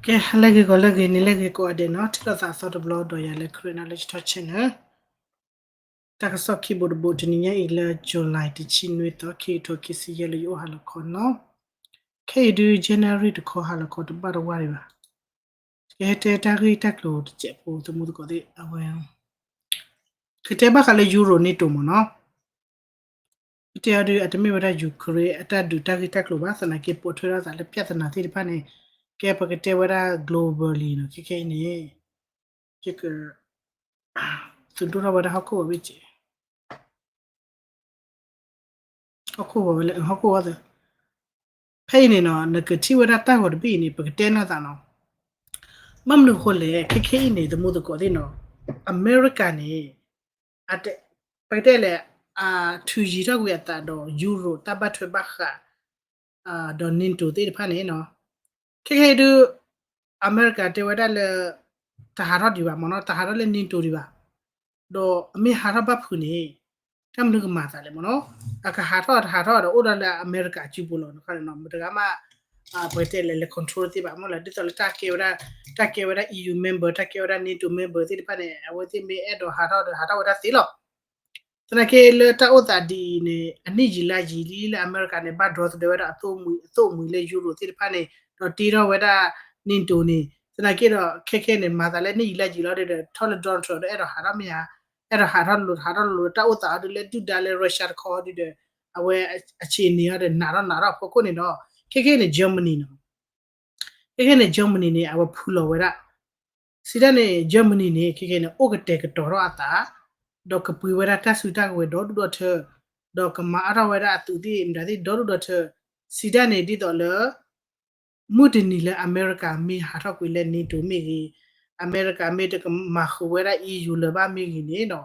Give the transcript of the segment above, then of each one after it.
ကဲ လၢဂ့ၤကီးလၢဂ့ၤန့ၣ် လၢဂ့ၤကိးဂၤဒဲးနီၤ, ထံၣ်လိာ်သးအသီတဘျီဒီးယၤလၢ Karen Knowledge Talk Channel တၢ်ကစီၣ်ခံဘိတဘိ တနံၤညါအံၤလၢ July တဆံနွံသီ ခံကထိခံဆံယဲၢ် လၢယအိၣ်ဟါလီၤခီနီၤ. ခဲအံၤဒုး January တခီ ဟါလီၤခီတဘၣ်တဝါဒံးဘၣ်. ကဟဲတဲတၢ်ဂ့ၢ်တၢ်ကျိၤတစဲးဖိ သမူသကိးသ့ၣ် အဝဲ ကတဲဘၣ်ဃးလၢ Euro NATO မ့ၢ်နီၤ. ကတဲအီၤဒုးအတမ့ၢ်ဝဲဒၣ် Ukraine အတၢ်ဒုးတၢ်ဂ့ၢ်တၢ်ကျိၤဘၣ်, သနာ်က့ပိာ်ထွဲထီၣ်သးလၢ ပြဿနာ သ့ၣ်တဖၣ်န့ၣ်, ကဲပကတဲဝဲဒၣ် globally နီၤ, ခဲခဲအံၤန့ၣ် ယက သုးဒိၣ်ထီၣ်ဝဲဒၣ်ဟီၣ်ခိၣ်ဝဲဘ့ၣ်က့ၤ ဟီၣ်ခိၣ်ဝဲလၢ ဟီၣ်ခိၣ်ဝဲသ့ၣ် ဖဲအံၤန့ၣ်နီၤ နကထံၣ်ဝဲဒၣ်တၢ်ဂီၤတဘ့ၣ်အံၤန့ၣ် ပကတဲနီၢ်သးနီၤ. ဘၣ်မနုၤအဃိလဲၣ်, ခဲခဲအံၤန့ၣ် သမူသကိးသ့ၣ်နီၤ, အမဲရကၤန့ၣ် ပကတဲလဲၣ် အထုးယံၤထီၣ်ကွံာ်အသးဒီး Euro တၢ်ဘၣ်ထွဲဘၣ်ဃး ဒီး NATO သ့ၣ်တဖၣ်န့ၣ်နီၤ, ခဲခဲအံၤဒုး အမဲရကၤတဲဝဲဒၣ်လၢ တဟးထီၣ်ဒံးဘၣ်မ့ၢ်နီၤ, တဟးထီၣ်လၢ NATO ဒံးဘၣ်, ဒီးအမ့ၢ်ဟးထီၣ်ဘၣ်ဖုးန့ၣ် တၢ်မနုၤကမၤသးလဲၣ်မ့ၢ်နီၤ, အကဟးထီၣ်တဟးထီၣ်ဒီးအိၣ်ဒၣ်လၢအမဲရကၤအစုပူၤလီၤ, မတဂၤမး ပကတဲလဲၣ် လဲၤ control သ့ဘၣ်မ့ၢ်လၢ ဒ်သိးလၢတၢ်ကဲဝဲဒၣ် တၢ်ကဲဝဲဒၣ် EU member တၢ်ကဲဝဲဒၣ် NATO member သ့ၣ်တဖၣ်န့ၣ် အဝဲသ့ၣ်မ့ၢ်အဲၣ်ဒိးဟးထီၣ်ဒီးဟးထီၣ်ဝဲဒၣ်သ့လီၤ. သနာ်က့လၢတၢ်အိၣ်သးဒ်အံၤန့ၣ် အနံၣ်ယံာ်လါယံာ်လံလၢအမဲရကၤန့ၣ် ဘၣ်ဒီသဒၢဝဲဒၣ်အသိၣ်မှံၤ အသိၣ်မှံၤလၢ Euro သ့ၣ်တဖၣ်န့ၣ် ဒီးတ့ထီၣ်ဝဲဒၣ် NATO န့ၣ်, သနာ်က့ဒီးခဲခဲန့ၣ် မၤသးလၢနံၣ်ယံာ်လါယံာ်လီၤဒီး ထီၣ်လၢ Donald Trump ဒီးအဲၣ်ဒိးဟးထီၣ်မ့ၢ်ဧါ, အဲၣ်ဒိးဟးထီၣ်လိၤ ဟးထီၣ်လိၤ တၢ်အိၣ်သးအီၤဒုးလၢဒုၣ်ဒါလၢ Russia တခီဒုးဒီး အဝဲ အခြေအနေ အီၤဒီး နာ်ထီၣ်နာ်ထီၣ်အဖီခိၣ်န့ၣ်ဒီး ခဲခဲန့ၣ် Germany နီၤ ခဲခဲန့ၣ် Germany န့ၣ် အဝဲဖုလီၤဝဲဒၣ် စံးတၢ်န့ၣ် Germany န့ၣ် ခဲခဲန့ၣ် အိၣ်ကတဲာ်ကတီၤထီၣ်အသး, ဒီးကပှ့ၤဝဲဒၣ်တၢ်စုတၢ်ကဝဲၤဒီဒူၣ်ဒီထၢ, ဒီးကမၤအါထီၣ်ဝဲဒၣ်အသုးသ့ၣ်မတၤသ့ၣ်ဒီဒူၣ်ဒီထၢ, စံးတၢ်န့ၣ်ဒ်သိးလၢ မုၢ်တနံၤလၢအမဲရကၤမ့ၢ်ဟးထီၣ်ကွံာ်လၢ NATO မ့ၢ်ဂ့ၤ, အမဲရကၤမ့ၢ်တကမၤဃုာ်ဝဲဒၣ် EU လၢၤဘၣ်မ့ၢ်ဂ့ၤန့ၣ်ဒီး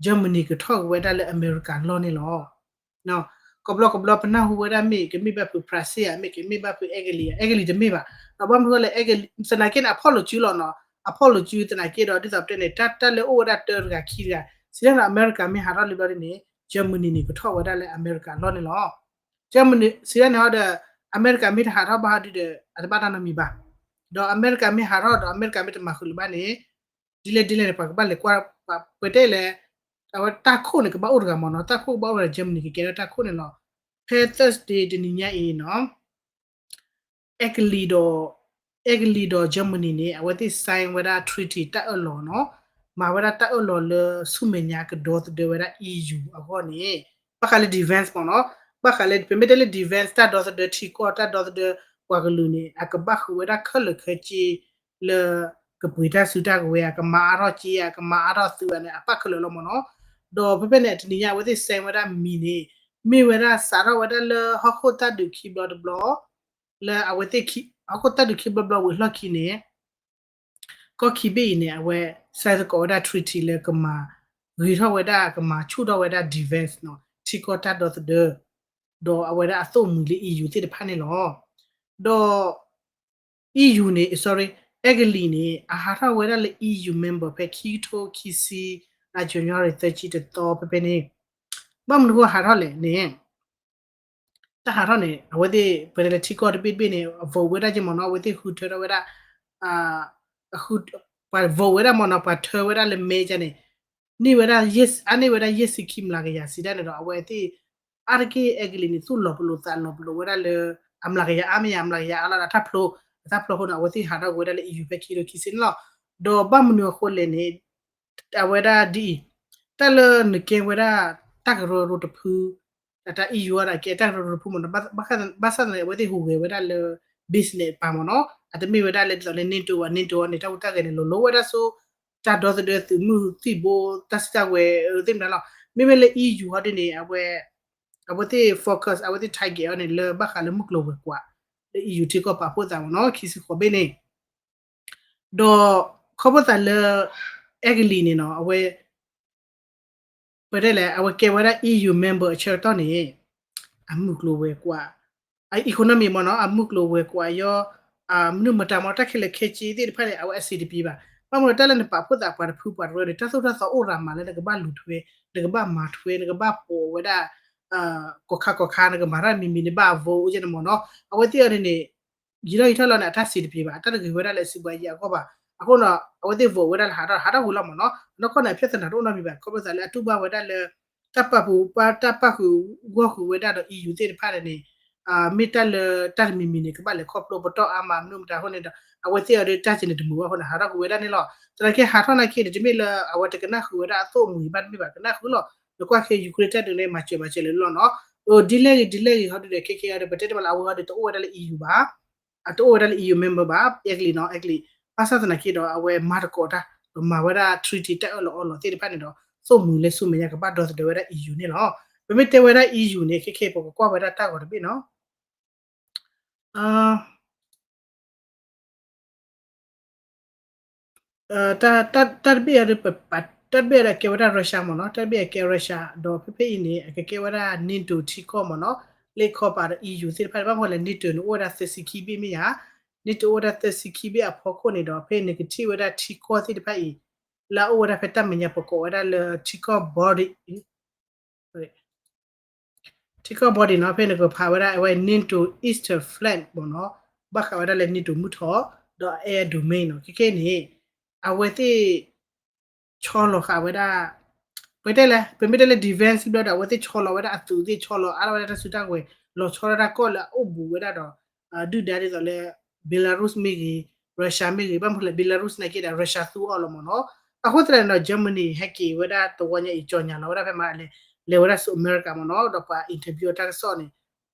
Germany ကထီၣ်က့ၤဝဲဒၣ်လၢအမဲရကၤလီၢ်န့ၣ်လီၤ. ကဘျီကဘျီပနၢ်ဟူဝဲဒၣ်မ့ၢ် ကမ့ၢ်ဘၣ်ဖုး France ဧါ, မ့ၢ်ကမ့ၢ်ဘၣ်ဖုး Italy ဧါ, Italy တမ့ၢ်ဘၣ်, ဒီးဘၣ်မနုၤအဃိလဲၣ် Italy သနာ်က့န့ၣ် အဖီၣ်လိာ်စုလီၤနီၤ, အဖီၣ်လိာ်စုသနာ်က့ဒီး ဒ်သိးပတဲန့ၣ် တၢ်လၢအိၣ်ဝဲဒၣ်တၢတဂၤခံတဂၤ, စံးတၢ်န့ၣ် အမဲရကၤမ့ၢ်ဟးထီၣ်လံဘျီဒ်န့ၣ် Germany န့ၣ် ကထီၣ်ဝဲဒၣ်လၢအမဲရကၤလီၢ်န့ၣ်လီၤ. Germany စံးတၢ်န့ၣ်အီၤဒီး အမဲရကၤမ့ၢ်တဟးထီၣ်ဘၣ်ဒုးဒီး အတဘၣ်တၢ်နီတမံၤဘၣ်, ဒီးအမဲရကၤမ့ၢ်ဟးထီၣ်ဒီးအမဲရကၤမ့ၢ်တမၤဃုာ်လၢၤဘၣ်န့ၣ် ဒ်လဲၣ်ဒ်လဲၣ်န့ၣ် ပှၤကဘၣ်လဲၤကွၢ် ပှၤပတဲလဲၣ်, အဝဲတၢ်ခိၣ်န့ၣ် ကဘၣ်အိၣ်တဂၤမ့ၢ်နီၤ, တၢ်ခိၣ်ကဘၣ်အိၣ်တဂၤ Germany ကကဲထီၣ်တၢ်ခိၣ်န့ၣ်လီၤ. ဖဲ Thursday တနံၤညါအံၤနီၤ Italy ဒီး Italy ဒီး Germany န့ၣ် အဝဲသ့ၣ် sign ဝဲဒၣ် treaty တၢ်အၢၣ်လီၤနီၤ, မၤဝဲဒၣ်တၢ်အၢၣ်လီၤလၢဆူမဲာ်ညါကဒီသဒၢဝဲဒၣ် EU အဂီၢ်န့ၣ် ဘၣ်ဃးလၢ defense မ့ၢ်နီၤ, ဘၣ်ဃးလၢ ပမ့ၢ်တဲလၢ defense တၢ်ဒီသဒၢထံကီၢ် တၢ်ဒီသဒၢပှၤကလုာ်န့ၣ် အကဘၣ်ဃုာ်ဝဲဒၣ်ခဲလၢာ်ခဲဆ့ လၢကပှ့ၤတၢ်စုတၢ်ကဝဲၤ အကမၤအါထီၣ်က့ အကမၤအါထီၣ်သုးန့ၣ် အပၣ်ခဲလၢာ်လီၤမ့ၢ်နီၤ. ဒီးဖဲဖဲန့ၣ် တနံၤညါအဝဲသ့ၣ် sign ဝဲဒၣ်မံၤန့ၣ် မ့ၢ်ဝဲဒၣ်စးထီၣ်ဝဲဒၣ်လၢဟီၣ်ခိၣ်တၢ်ဒုးခံဘျီတဘျီ လၢအဝဲသ့ၣ် ဟီၣ်ခိၣ်တၢ်ဒုးခံဘျီဘျီဝံၤအလီၢ်ခံန့ၣ် ကီၢ်ခံဘ့ၣ်အံၤန့ၣ် အဝဲ sign သကိးဝဲဒၣ် treaty လၢကမၤဂ့ၤထီၣ်ဝဲဒၣ် ကမၤဆူၣ်ထီၣ်ဝဲဒၣ် defense နီၤ ထံကီၢ်တၢ်ဒီသဒၢ ဒီးအဝဲဒၣ်အသိၣ်မှံၤလၢ EU သ့ၣ်တဖၣ်န့ၣ်လီၤ. ဒီး EU န့ၣ် sorry, အဲကလံးန့ၣ် အဟးထီၣ်ဝဲဒၣ်လၢ EU member ဖဲခံကထိခံဆံ လါ January သၢဆံတသီဖဲဖဲန့ၣ် ဘၣ်မနုၤဃိဟးထီၣ်လဲၣ်န့ၣ် တၢ်ဟးထီၣ်န့ၣ် အဝဲသ့ၣ် ပတဲလၢထံကီၢ်တဘ့ၣ်တဘ့ၣ်န့ၣ် vote ဝဲဒၣ်က့မ့ၢ်နီၤ, အဝဲသ့ၣ်ဃုထၢထီၣ်ဝဲဒၣ် ပှၤ vote ဝဲဒၣ်မ့ၢ်နီၤ, ပှၤထၢဝဲဒၣ်လၢမဲကန့ၣ် န့ၢ်ဝဲဒၣ် အါန့ၢ်ဝဲဒၣ်ယဲၢ်ဆံခံမျးကယၤစံးတၢ်န့ၣ်ဒီး အဝဲသ့ၣ် အါတက့ၢ်အဲကလံးန့ၣ် သူၣ်လီၤပလိာ်သးလီၤပလိာ်ဝဲဒၣ်လၢ အမျးကယၤအါမ့ၢ်ယၤ အမျးကယၤအါလီၤဒီး တၢ်ဖျိ တၢ်ဖျိအဃိန့ၣ် အဝဲသ့ၣ်ဟးထီၣ်ကွံာ်ဝဲဒၣ်လၢ EU ဖဲခံကထိခံဆံန့ၣ်လီၤ. ဒီးဘၣ်မနုၤအဃိလဲၣ်န့ၣ် အဝဲဒၣ်ဒ်အံၤ, တၢ်လၢနကဲဝဲဒၣ် တၢ်ကရၢကရိတဖု တၢ် EU ဒီးကဲတၢ်ကရၢကရိတဖုမ့ၢ်နီၤ, ဘၣ်ဆၣ်သနာ်က့ အဝဲသ့ၣ်ဟူးဂဲၤဝဲဒၣ်လၢ business ပၢ်မ့ၢ်နီၤ, အတမ့ၢ်ဝဲဒၣ်လၢဒ်သိးလၢ NATO ဘၣ်, NATO န့ၣ် တၢ်ဟူးတၢ်ဂဲၤန့ၣ် လိၤလိၤဝဲဒၣ်ဆိ တၢ်ဒီသဒၢသုးမုၢ်သံၣ်ဘိ တၢ်စုတၢ်ဝဲၤသ့ၣ်မနုၤလီၤ. မ့မ့ၢ်လၢ EU ဟီဒ်န့ၣ် အဝဲ အဝဲသ့ၣ် focus အဝဲသ့ၣ် target အီၤန့ၣ် လၢဘၣ်ဃးလၢမုၢ်ကျိၤဝဲၤကွာ် လၢ EU ထံကီၢ်ပာ်ဖှိၣ်သးမ့ၢ်နီၤ ခံဆံဃိးဘ့ၣ်န့ၣ် ဒီးခီဖျိသးလၢ အဲကလံးန့ၣ်နီၤ အဝဲ ပတဲလဲၣ် အဝဲကဲဝဲဒၣ် EU member အဆၢကတီၢ်န့ၣ် အမုၢ်ကျိၤဝဲၤကွာ် အ economy မ့ၢ်နီၤ အမုၢ်ကျိၤဝဲၤကွာ်ယီၤ မနုၤမတၤမ့ၢ် တၢ်ခဲလၢာ်ခဲဆ့သ့ၣ်တဖၣ်န့ၣ် အဝဲအဆင်တပြေဘၣ်. ဘၣ်မနုၤတၢ်လၢနပာ်ဖှိၣ်သးပှၤတဖုပှၤတရၢန့ၣ် တၢ်သိၣ်တၢ်သီအိၣ်ရၤမးလၢနကဘၣ်လူၤထွဲ နကဘၣ်မၤထွဲ နကဘၣ်ပိာ်ဝဲဒၣ် ကီၢ်ခါကီၢ်ခါ နကမၤတၢ်မံၤမံၤန့ၣ် ဘၣ်အ vote အိၣ်ကဲန့ၣ်မ့ၢ်နီၤ အဝဲသ့ၣ်အီၤန့ၣ်န့ၣ် ယံာ်ထီၣ်ယံာ်ထီၣ်လီၤန့ၣ် အတၢ်ဆံးတပျ့ၤဘၣ် အတၢ်တဂ့ၤဝဲဒၣ်လၢအစုဘၣ်ယံၤအဂီၢ်ဘၣ်. အဃိနီၤ အဝဲသ့ၣ် vote ဝဲဒၣ်လၢဟးထီၣ် ဟးထီၣ်ဝံၤလီၤမ့ၢ်နီၤ နီၢ်ကီၢ်န့ၣ် အဖျၢၣ်သနာ်တအိၣ်နီတမံၤဘၣ် ခီဖျိသးလၢအတူၢ်ဘၣ်ဝဲဒၣ်လၢ တၢ်ပာ်ဖှိၣ် တၢ်ပာ်ဃုာ်ဂီၢ်ဃုာ်ဝဲဒၣ်ဒီး EU သ့ၣ်တဖၣ်န့ၣ်န့ၣ် မ့ၢ်တၢ်လၢတၢ်တမံၤမံၤန့ၣ် ကဘၣ်လဲၤခီဖျိပတီၢ်အါမးမနုၤမတၤအဃိန့ၣ်ဒီး အဝဲသ့ၣ်အီၤဒီးတၢ်စ့န့ၣ်တမုာ်ဘၣ်အဃိန့ၣ် ဟးထီၣ်ကွံာ်ဝဲဒၣ်န့ၣ်လီၤ. သနာ်က့ဟးထီၣ်နာ်က့န့ၣ် တမ့ၢ်လၢအဝဲတကနၣ်ဃုာ်ဝဲဒၣ်အသိၣ်အမှံၤဘၣ်တမ့ၢ်ဘၣ် ကနၣ်ဃုာ်လီၤ. နကွၢ်ခဲ Ukraine တၢ်ဒုးန့ၣ် မၤစၢၤမၤစၢၤလၢလီၤနီၤ ဒ်လဲၣ်ဂ့ၤဒ်လဲၣ်ဂ့ၤဟီဒုးဒီး ခဲခဲအံၤဒီး ပတဲတမးလၢအဝဲဟီဒုးတအိၣ်ဝဲဒၣ်လၢ EU ဘၣ် အတအိၣ်ဝဲဒၣ်လၢ EU member ဘၣ် အဲကလံးနီၤ အဲကလံး ဘၣ်ဆၣ်သနာ်က့ဒီး အဝဲမၤသကိးတၢ် ဒီးမၤဝဲဒၣ် treaty တၢ်အၢၣ်လီၤအီလီၤသ့ၣ်တဖၣ်န့ၣ်ဒီး သိၣ်မှံၤလၢဆူမဲာ်ညါကဘၣ်ဒီသဒၢဝဲဒၣ် EU န့ၣ်လီၤ. ပမ့ၢ်တဲဝဲဒၣ် EU န့ၣ် ခဲခဲအံၤ ပကကွၢ်ဝဲဒၣ်တၢ်ဂီၤတဘ့ၣ်နီၤ တၢ်တဘ့ၣ်အံၤ တၢ်တဘ့ၣ်အံၤဒီးကဲဝဲဒၣ် Russia မ့ၢ်နီၤ တၢ်တဘ့ၣ်အံၤကဲ Russia ဒီးဖဲဖဲအံၤန့ၣ် အကကဲဝဲဒၣ် NATO ထံကီၢ်မ့ၢ်နီၤ လၢခီပၤဒီး EU သ့ၣ်တဖၣ် ဘၣ်မနုၤလဲၣ် NATO န့ၣ် အိၣ်ဝဲဒၣ်သၢဆံခံဘ့ၣ်မ့ၢ်ဧါ NATO အိၣ်ဝဲဒၣ်သၢဆံခံဘ့ၣ်အဖီခိၣ်န့ၣ်ဒီး ဖဲန့ၣ်ကထံၣ်ဝဲဒၣ်ထံကီၢ်သ့ၣ်တဖၣ်အံၤ လၢအအိၣ်ဝဲဒၣ်ဖဲတၢ်မဲာ်ညါပကိးဝဲဒၣ်လၢထံကီၢ် body ထံကီၢ် body နီၤ ဖဲန့ၣ်ကဖးဝဲဒၣ်အဝဲ NATO Eastern Flank မ့ၢ်နီၤ ဘၣ်ဃးဝဲဒၣ်လၢ NATO မုၢ်ထီၣ် ဒီး air domain နီၤ ခဲခဲန့ၣ် အဝဲသ့ၣ် ဆီလီၤဃာ်ဝဲဒၣ် ပတဲလဲၣ် ပမ့ၢ်တဲလၢ defense ဘျီဒီး အဝဲသ့ၣ်ဆီလီၤဝဲဒၣ်အသုးသ့ၣ် ဆီလီၤအါထီၣ်ဝဲဒၣ်တၢ်စုတၢ်ဝဲၤ လီၤဆီဒၣ်တၢ်ကီၢ်လၢအအိၣ်ဘူးဝဲဒၣ်ဒီး ဒုၣ်ဒါဒ်သိးလၢ Belarus မ့ၢ်ဂ့ၤ Russia မ့ၢ်ဂ့ၤ ဘၣ်မနုၤလဲၣ် Belarus နာ်က့ဒီး Russia သူအီၤလီၤမ့ၢ်နီၤ အဃိသတးန့ၣ်ဒီး Germany ဟဲက့ၤဝဲဒၣ်တဝီညါအံၤ ကြေညာလီၤဝဲဒၣ်ဖဲမးလဲၣ် လဲၤဝဲဒၣ်ဆူအမဲရကၤမ့ၢ်နီၤ ဒီးပှၤ interview တၢ်ကစီၣ်န့ၣ်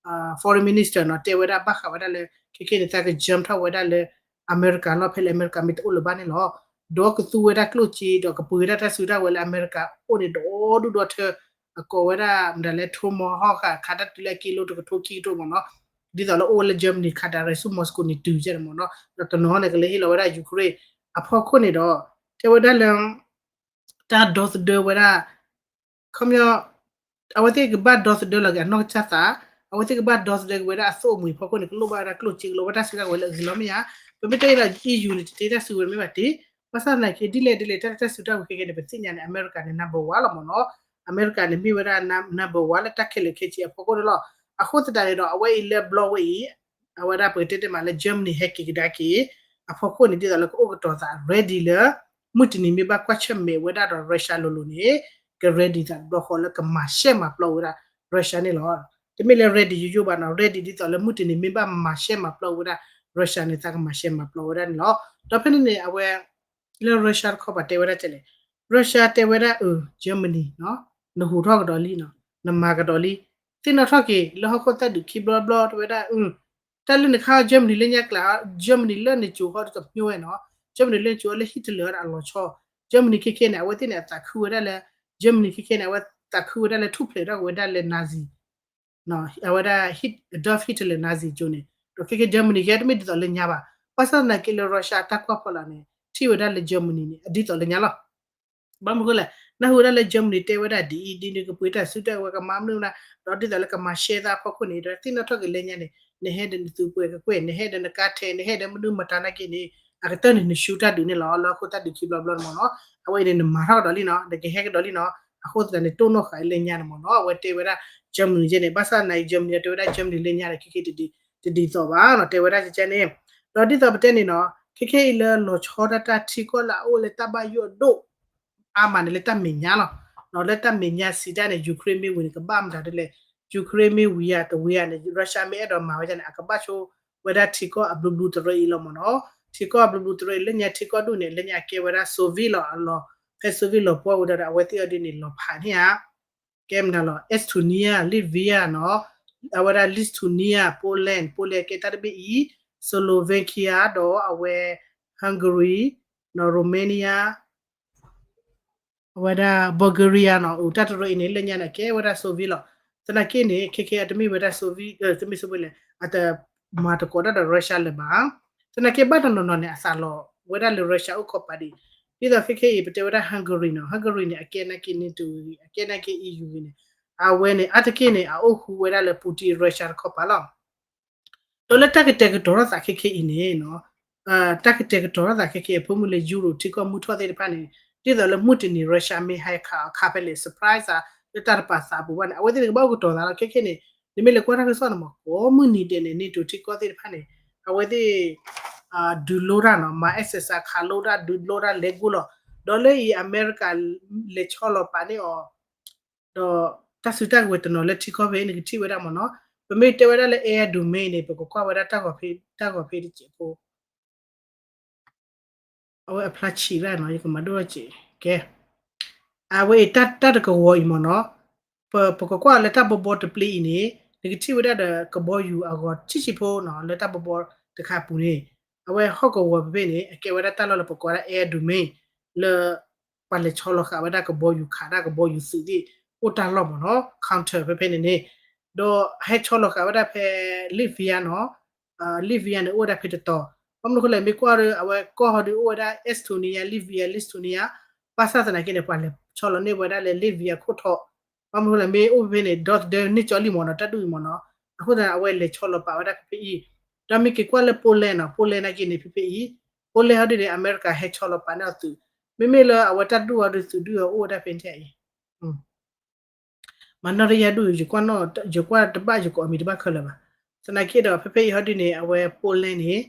foreign minister နီၤ တဲဝဲဒၣ်ဘၣ်ဃးဝဲဒၣ်လၢ ခဲခဲန့ၣ် သးက jump ထီၣ်ဝဲဒၣ်လၢ အမဲရကၤလီၢ်ဖဲလၢအမဲရကၤမ့ၢ်တအိၣ်လၢၤဘၣ်န့ၣ်လီၤ. ဒီးကသူဝဲဒၣ်ကျိၣ်စ့ ဒီးကပှ့ၤဝဲဒၣ်တၢ်စုတၢ်ဝဲၤလၢအမဲရကၤအိၣ်န့ၣ် ဒီဒူၣ်ဒီထၢ အကိးဝဲဒၣ်မတၤလဲၣ် Tomahawk ခးတၢ်တုၤလၢအက့လိတကထိခံကထိမ့ၢ်နီၤ ဒ်သိးလၢအိၣ်ဝဲလၢ Germany ခး direct ဆူ Moscow န့ၣ်တုၤကဲန့ၣ်မ့ၢ်နီၤ ဒီးတနီၤန့ၣ်ကလဲၤဟ့ၣ်လီၤဝဲဒၣ် Ukraine အဖီခိၣ်န့ၣ်ဒီး တဲဝဲဒၣ်လၢ တၢ်ဒီသဒၢဝဲဒၣ် ခီပညီ အဝဲသ့ၣ်ကဘၣ်ဒီသဒၢလီၤက့ၤအနီၢ်ကစၢ်သး အဝဲသ့ၣ်ကဘၣ်ဒီသဒၢက့ၤဝဲဒၣ်အသိၣ်အမှံၤအဖီခိၣ်န့ၣ် ကလိၣ်ဘၣ်ဝဲဒၣ်ကျိၣ်စ့ ကလိၣ်ဘၣ်တၢ်စုတၢ်ဝဲၤလၢအဂ့ၤလီၤမ့ၢ်ဧါ. ပမ့ၢ်တဲအံၤဒီး EU န့ၣ် တတ့တၢ်စုဝဲၤမ့ၢ်ဘၣ်တ့ ဘၣ်ဆၣ်သနာ်က့ ဒ်လဲၣ်ဒ်လဲၣ် တၢ်တၢ်စုတၢ်ဝဲၤခဲခဲန့ၣ် ပသ့ၣ်ညါန့ၣ် အမဲရကၤန့ၣ် number one လီၤမ့ၢ်နီၤ. အမဲရကၤန့ၣ် မ့ၢ်ဝဲဒၣ် number one လၢတၢ်ခဲလၢာ်ခဲဆ့အဖီခိၣ်န့ၣ်လီၤ. အဃိသတးန့ၣ်ဒီး အဝဲအံၤလၢဘျီဝဲအံၤ အဝဲဒၣ်ပကတဲတ့ၢ်မးလၢ Germany ဟဲက့ၤကဒါက့ၤ အဖီခိၣ်န့ၣ် ဒ်သိးလၢကအိၣ်ကတီၤသး ready လၢ မုၢ်တနံၤမ့ၢ်ဘၣ်ကွၢ်ဆၢၣ်မဲာ်ဝဲဒၣ်ဒီး Russia လိၤလိၤန့ၣ် က ready သးတဘျီဃီလၢကမၤရှဲမၤပျီဝဲဒၣ် Russia န့ၣ်လီၤ. တမ့ၢ်လၢ ready ယိယိဘၣ်နီၤ ready ဒ်သိးလၢမုၢ်တနံၤမ့ၢ်ဘၣ်မၤရှဲမၤပျီဝဲဒၣ် Russia န့ၣ် သးကမၤရှဲမၤပျီဝဲဒၣ်န့ၣ်လီၤ. ဒီးဖဲန့ၣ်န့ၣ် အဝဲ လၢ Russia တခီပၤတဲဝဲဒၣ်ကဲလဲၣ် Russia တဲဝဲဒၣ်အ Germany နီၤ နဟူးထီၣ်ကဒီးလံနီၤ နမၤကဒီးလံ သ့ၣ်နီၣ်ထီၣ်က့ၤ လၢဟီၣ်ခိၣ်သၣ်ဒုးခံဘျီဘျီ တဲဝဲဒၣ် တၢ်လၢနခါ Germany လၢညါကျါ Germany လၢနကိၤဟီၣ်တမညိဝဲနီၤ Germany လၢနကိၤလၢ Hitler ဒီးအလီၤဆီ Germany ခဲခဲန့ၣ် အဝဲသ့ၣ်န့ၣ် အသးခုဝဲဒၣ်လၢ Germany ခဲခဲန့ၣ် အဝဲသးခုဝဲဒၣ်လၢထူၣ်ဖျဲးထီၣ်က့ၤဝဲဒၣ်လၢ Nazi အဝဲဒၣ် Adolf Hitler Nazi ကၠိန့ၣ် ဒီးခဲခဲ Germany ခဲတမ့ၢ်ဒ်သိးလၢညါဘၣ် ဘၣ်ဆၣ်သနာ်က့လၢ Russia တၢ်ကွၢ်ဖီလာ်န့ၣ် ထံၣ်ဝဲဒၣ်လၢ Germany န့ၣ် အဒ်သိးလၢညါလီၤ. ဘၣ်မနုၤဃိလဲၣ် နၢ်ဟူဝဲဒၣ်လၢ Germany တဲဝဲဒၣ်ဒ်အံၤဒ်န့ၣ် ကပှ့ၤတၢ်စုတၢ်ကဝဲၤ ကမၤမနုၤမနုၤ ဒီးဒ်သိးလၢကမၤရှဲသးအဖီခိၣ်န့ၣ် ဒီးသ့ၣ်နီၣ်ထီၣ်က့ၤလၢညါန့ၣ် နဟဲဒီးနသုးပှဲၤကကွဲၢ် နဟဲဒီးမနုၤမတၤနာ်က့န့ၣ် အကတၢၢ်န့ၣ် နရှုံးတၢ်ဒုးန့ၣ်လီၤ လၢအခိၣ်တၢ်ဒုးခံဘျီဘျီန့ၣ်မ့ၢ်နီၤ. အဝဲအံၤန့ၣ် နမၤထီၣ်ကဒီးလံနီၤ နကဟဲကဒီးလံနီၤ. အဃိသတးန့ၣ် တိၢ်နီၣ်ဃာ်အံၤလၢညါန့ၣ်မ့ၢ်နီၤ အဝဲတဲဝဲဒၣ် Germany ယဲန့ၣ် ဘၣ်ဆၣ်သနာ်က့ Germany တဲဝဲဒၣ် Germany လၢညါန့ၣ် ခဲခဲတဒ်သိးဘၣ်နီၤ တဲဝဲဒၣ်ကကဲန့ၣ် ဒီးဒ်သိးပတဲန့ၣ်နီၤ ခဲခဲအံၤလၢလီၤဆီဒၣ်တၢ်ထံကီၢ်လၢအအိၣ်လၢတၢ်ဘၣ်ယိၣ်အဒိၣ် အါမးန့ၣ်လၢတၢ်မဲာ်ညါလီၤ. ဒီးလၢတၢ်မဲာ်ညါစံးတၢ်န့ၣ် Ukraine မ့ၢ်ဝံၤန့ၣ် ကဘၣ်မတၤဒ်လဲၣ် Ukraine မ့ၢ်ဝံၤဧါတဝံၤဧါန့ၣ် Russia မ့ၢ်အဲၣ်ဒိးမၤဝဲဒ်န့ၣ် အကဘၣ်ဆိဝဲဒၣ်ထံကီၢ်အဘျုးဘျုးတရၢအံၤလီၤမ့ၢ်နီၤ. ထံကီၢ်အဘျုးဘျုးတရၢအံၤ လၢညါထံကီၢ်ဒူၣ်န့ၣ် လၢညါကဲဝဲဒၣ် Soviet လီၤအလီၢ် ဖဲ Soviet လီၤပှီၢ်ဝံၤဒီး အဝဲသ့ၣ်အီၤဒ်န့ၣ် လီၤဖးန့ၢ်ဧါ ကဲမနုၤလီၤ Estonia, Latvia နီၤ အဝဲဒၣ် Lithuania, Poland, Poland ကဲတၢ်တဘ့ၣ်အံၤ Slovakia ဒီးအဝဲ Hungary, နီၤ Romania အဝဲဒၣ် Bulgaria နီၤ အိၣ်တၢ်တရၢအံၤန့ၣ် လၢညါန့ၣ် ကဲဝဲဒၣ် Soviet လီၤ. သနာ်က့န့ၣ် ခဲခဲအတမ့ၢ်ဝဲဒၣ် Soviet တမ့ၢ် Soviet လဲၣ် အတမၤတကိးတၢ်ဒီး Russia လၢၤဘၣ်. သနာ်က့ဘၣ်တနီၤနီၤန့ၣ် အသးလီၤဝဲဒၣ်လၢ Russia အိၣ်ခိးပာ်ဒံး ဒ်သိးခဲခဲအံၤ ပတဲဝဲဒၣ် Hungary နီၤ Hungary န့ၣ် အကဲနာ်က့ NATO အံၤ အကဲနာ်က့ EU အံၤန့ၣ် အဝဲန့ၣ် အါတက့ၢ်န့ၣ် အအိၣ်ဃူဝဲဒၣ်လၢ Putin Russia တခီပၤလီၤ. ဒီးလၢတၢ်ကတဲာ်ကတီၤထီၣ်သးခဲခဲအံၤန့ၣ် တၢ်ကတဲာ်ကတီၤထီၣ်သးခဲခဲအံၤ အဖိမုၣ်လၢ Europe ထံကီၢ်မုၢ်ထီၣ်သ့ၣ်တဖၣ်န့ၣ် ဒ်သိးလၢမုၢ်တနံၤ Russia မ့ၢ်ဟဲခးအခါဖဲလဲၣ် surprise သး လၢတၢ်တပာ်သးအပူၤဘၣ်န့ၣ် အဝဲသ့ၣ်န့ၣ် ကဘၣ်အိၣ်ကတီၤသးလီၤ. ခဲခဲန့ၣ် နမ့ၢ်လဲၤကွၢ်တၢ်ကစီၣ်န့ၣ်မ့ၢ် ကိးမုၢ်နံၤဒဲးန့ၣ် NATO ထံကီၢ်သ့ၣ်တဖၣ်န့ၣ် အဝဲသ့ၣ် ဒုးလိတၢ်နီၤ မၤ exercise ခးလိတၢ် ဒုးလိတၢ်လဲၤဂိၢ်လီၤ. ဒီးလၢအံၤ အမဲရကၤ လဲၤဆီလီၤပာ်န့ၢ်အီၤ ဒီးတၢ်စုတၢ်ကဝဲၤတနီၤလၢထံကီၢ်ဖဲအံၤ နကထံၣ်ဝဲဒၣ်မ့ၢ်နီၤ. ပမ့ၢ်တဲဝဲဒၣ်လၢ air domain န့ၣ် ပကကွၢ်ဝဲဒၣ်တၢ်ဂီၤဖဲ တၢ်ဂီၤဖဲတစဲးဖိ အဝဲအဖျါဆံးရၣ်နီၤ ယကမၤဒိၣ်ထီၣ်က့ၤ ကဲ အဝဲအံၤတၢ်တကဝီၤအံၤမ့ၢ်နီၤ ပ ပကကွၢ်လၢတၢ်ဘီဘီတပျ့အံၤန့ၣ် နကထံၣ်ဝဲဒၣ်ဒီးကဘီယူၤအဂီၤဆံးဆံးဖိနီၤ လၢတၢ်ဘီဘီတခါအပူၤန့ၣ် အဝဲဟီၣ်ကဝီၤဖဲဖဲန့ၣ် အကဲဝဲဒၣ်တၢ်လီၢ်လၢပကိးဝဲဒၣ် air domain လၢ ပှၤလဲၤဆီလီၤဃာ်ဝဲဒၣ်ကဘီယူၤခးဒၣ်ကဘီယူၤသုးသ့ၣ် အိၣ်တၢ်လီၢ်မ့ၢ်နီၤ counter ဖဲဖဲန့ၣ်န့ၣ် ဒီးဟဲဆီလီၤဃာ်ဝဲဒၣ်ဖဲ Latvia နီၤ Latvia န့ၣ် အိၣ်ဝဲဒၣ်ဖဲတတီၤ ဘၣ်မနုၤဃိလဲၣ် မ့ၢ်ကွၢ်ဒီး အဝဲကီၢ်ဟီဒုးအိၣ်ဝဲဒၣ် Estonia, Latvia, Lithuania ဘၣ်ဆၣ်သနာ်က့န့ၣ် ပှၤလဲၤဆီလီၤန့ၢ်ဝဲဒၣ်လၢ Latvia ခိၣ်ထီၣ် ဘၣ်မနုၤဃိလဲၣ် မ့ၢ်အိၣ်ဖဲဖဲန့ၣ် ဒီသဒၢန့ၢ်ကၠီလံမ့ၢ်နီၤ တၢ်ဒုးအံၤမ့ၢ်နီၤ အဃိသတး အဝဲလဲၤဆီလီၤပာ်ဝဲဒၣ်ဖဲဖဲအံၤ ဒီးမ့ၢ်က့ၤကွၢ်လၢ Poland နီၤ Poland နာ်က့န့ၣ် ဖဲဖဲအံၤ Poland ဟီဒုးန့ၣ် အမဲရကၤဟဲဆီလီၤပာ်န့ၢ်အီၤသုး မ့မ့ၢ်လၢအဝဲတၢ်ဒုးအီၤဒုးသုးဒုးအီၤအိၣ်ဝဲဒၣ်ဖဲန့ၣ်အံၤ မၤနီၣ်တယါဒုး ယကွၢ်နီၣ် ယကွၢ်တဘၣ်ယကအီၣ်မံၤတဘၣ်ခဲလၢာ်ဘၣ်. သနာ်က့ဒီး ဖဲဖဲအံၤဟီဒုးန့ၣ် အဝဲ Poland န့ၣ်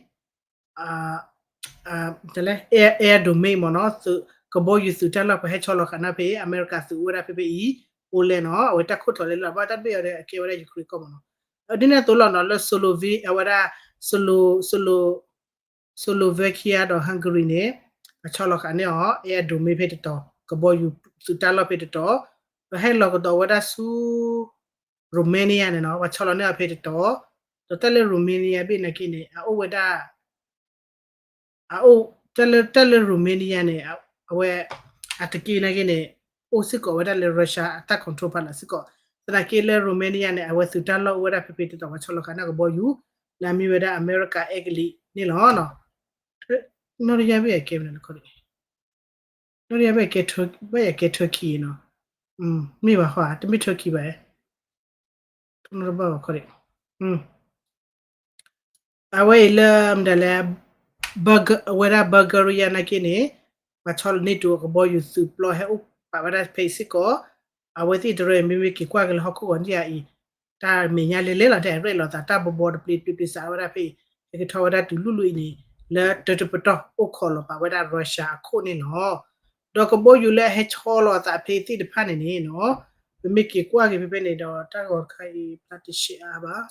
တလဲ air domain မ့ၢ်နီၤ ကဘီယူၤသုးတၢ်လီၢ် ပှၤဟဲဆီလီၤဃာ်န့ၢ်ဖဲ အမဲရကၤသုးအိၣ်ဝဲဒၣ်ဖဲဖဲအံၤ Poland နီၤ အဝဲတၢ်ခိၣ်ထီၣ်လဲလီၤ ဘၣ်တၢ်တဘ့ၣ်အီၤဒီး အကဲဝဲဒၣ် Ukraine ကီၢ်မ့ၢ်နီၤ ဒ်န့ၣ်အသိးလီၤနီၤ လၢ Slovenia အဝဲဒၣ် Slo- Slo- Slovakia ဒီး Hungary န့ၣ် ပှၤဆီလီၤဃာ်န့ၢ်အီၤ air domain ဖဲတတီၤ ကဘီယူၤသုးတၢ်လီၢ်ဖဲတတီၤ ဒီးဟဲလီၤကဒီးဝဲဒၣ်ဆူ Romania န့ၣ်နီၤ ပှၤဆီလီၤန့ၢ်အီၤဖဲတတီၤ ဒီးတၢ်လၢ Romania ဘ့ၣ်နာ်က့န့ၣ် အအိၣ်ဝဲဒၣ် အအိၣ် တၢ်လၢ တၢ်လၢ Romania န့ၣ် အဝဲ အတက့ၢ်နာ်က့န့ၣ် အိၣ်စ့ၢ်ကီးဝဲဒၣ်လၢ Russia အတၢ် control ဖးလၢ်စ့ၢ်ကီး သနာ်က့လၢ Romania န့ၣ် အဝဲသုးတၢ်လီၢ်အိၣ်ဝဲဒၣ်ဖဲဖဲတတီၤ ပှၤဆီလီၤဃာ်န့ၢ်ကဘီယူၤ လၢအမ့ၢ်ဝဲဒၣ်အမဲရကၤအဲကလံးန့ၣ်လီၤ. နီၢ်တယါဘ့ၣ်အကဲမနုၤလဲၣ်ခီဒံး နီၢ်တယါဘ့ၣ်အကဲ ဘၣ်ယကဲ Turkey နီၤ မ့ၢ်ဘၣ်ဃီ တမ့ၢ် Turkey ဘၣ် နီၢ်တဘၣ်ဘၣ်ခီဒံး အဝဲအံၤလၢမတၤလဲၣ် အဝဲဒၣ် Bulgaria နာ်က့န့ၣ် ပှၤဆီလီၤ NATO အကဘီယူၤသုးပျီဟဲအိၣ်ပာ်ဝဲဒၣ်ဖဲအံၤစ့ၢ်ကီး အဝဲသ့ၣ်တရၢအံၤ မ့မ့ၢ်က့ၤကွၢ်က့ၤလၢဟီၣ်ခိၣ်ဂီၤန့ၣ်အံၤ တၢ်မဲာ်ညါလဲၤလဲၤလီၤ တၢ်ရဲၣ်လီၤသး တၢ်ဘီဘီတပျ့ၤတပျ့ၤပျ့ၤစးဝဲဒၣ်ဖဲအံၤ ဟဲကထီၣ်ဝဲဒၣ်တုၤလူၢ်လူၢ်အံၤန့ၣ် လၢတၢတပတီၢ်အိၣ်ခိးလီၤပာ်ဝဲဒၣ် Russia အခိၣ်န့ၣ်လီၤ. ဒီးကဘီယူၤလၢအဟဲဆီလီၤအသးဖဲသ့ၣ်တဖၣ်န့ၣ်န့ၣ်နီၤ ပမ့ၢ်က့ၤကွၢ်က့ၤဖဲဖဲန့ၣ်ဒီး တၢ်ဂီၤတခါအံၤ ဖျါတရှဲအါဘၣ်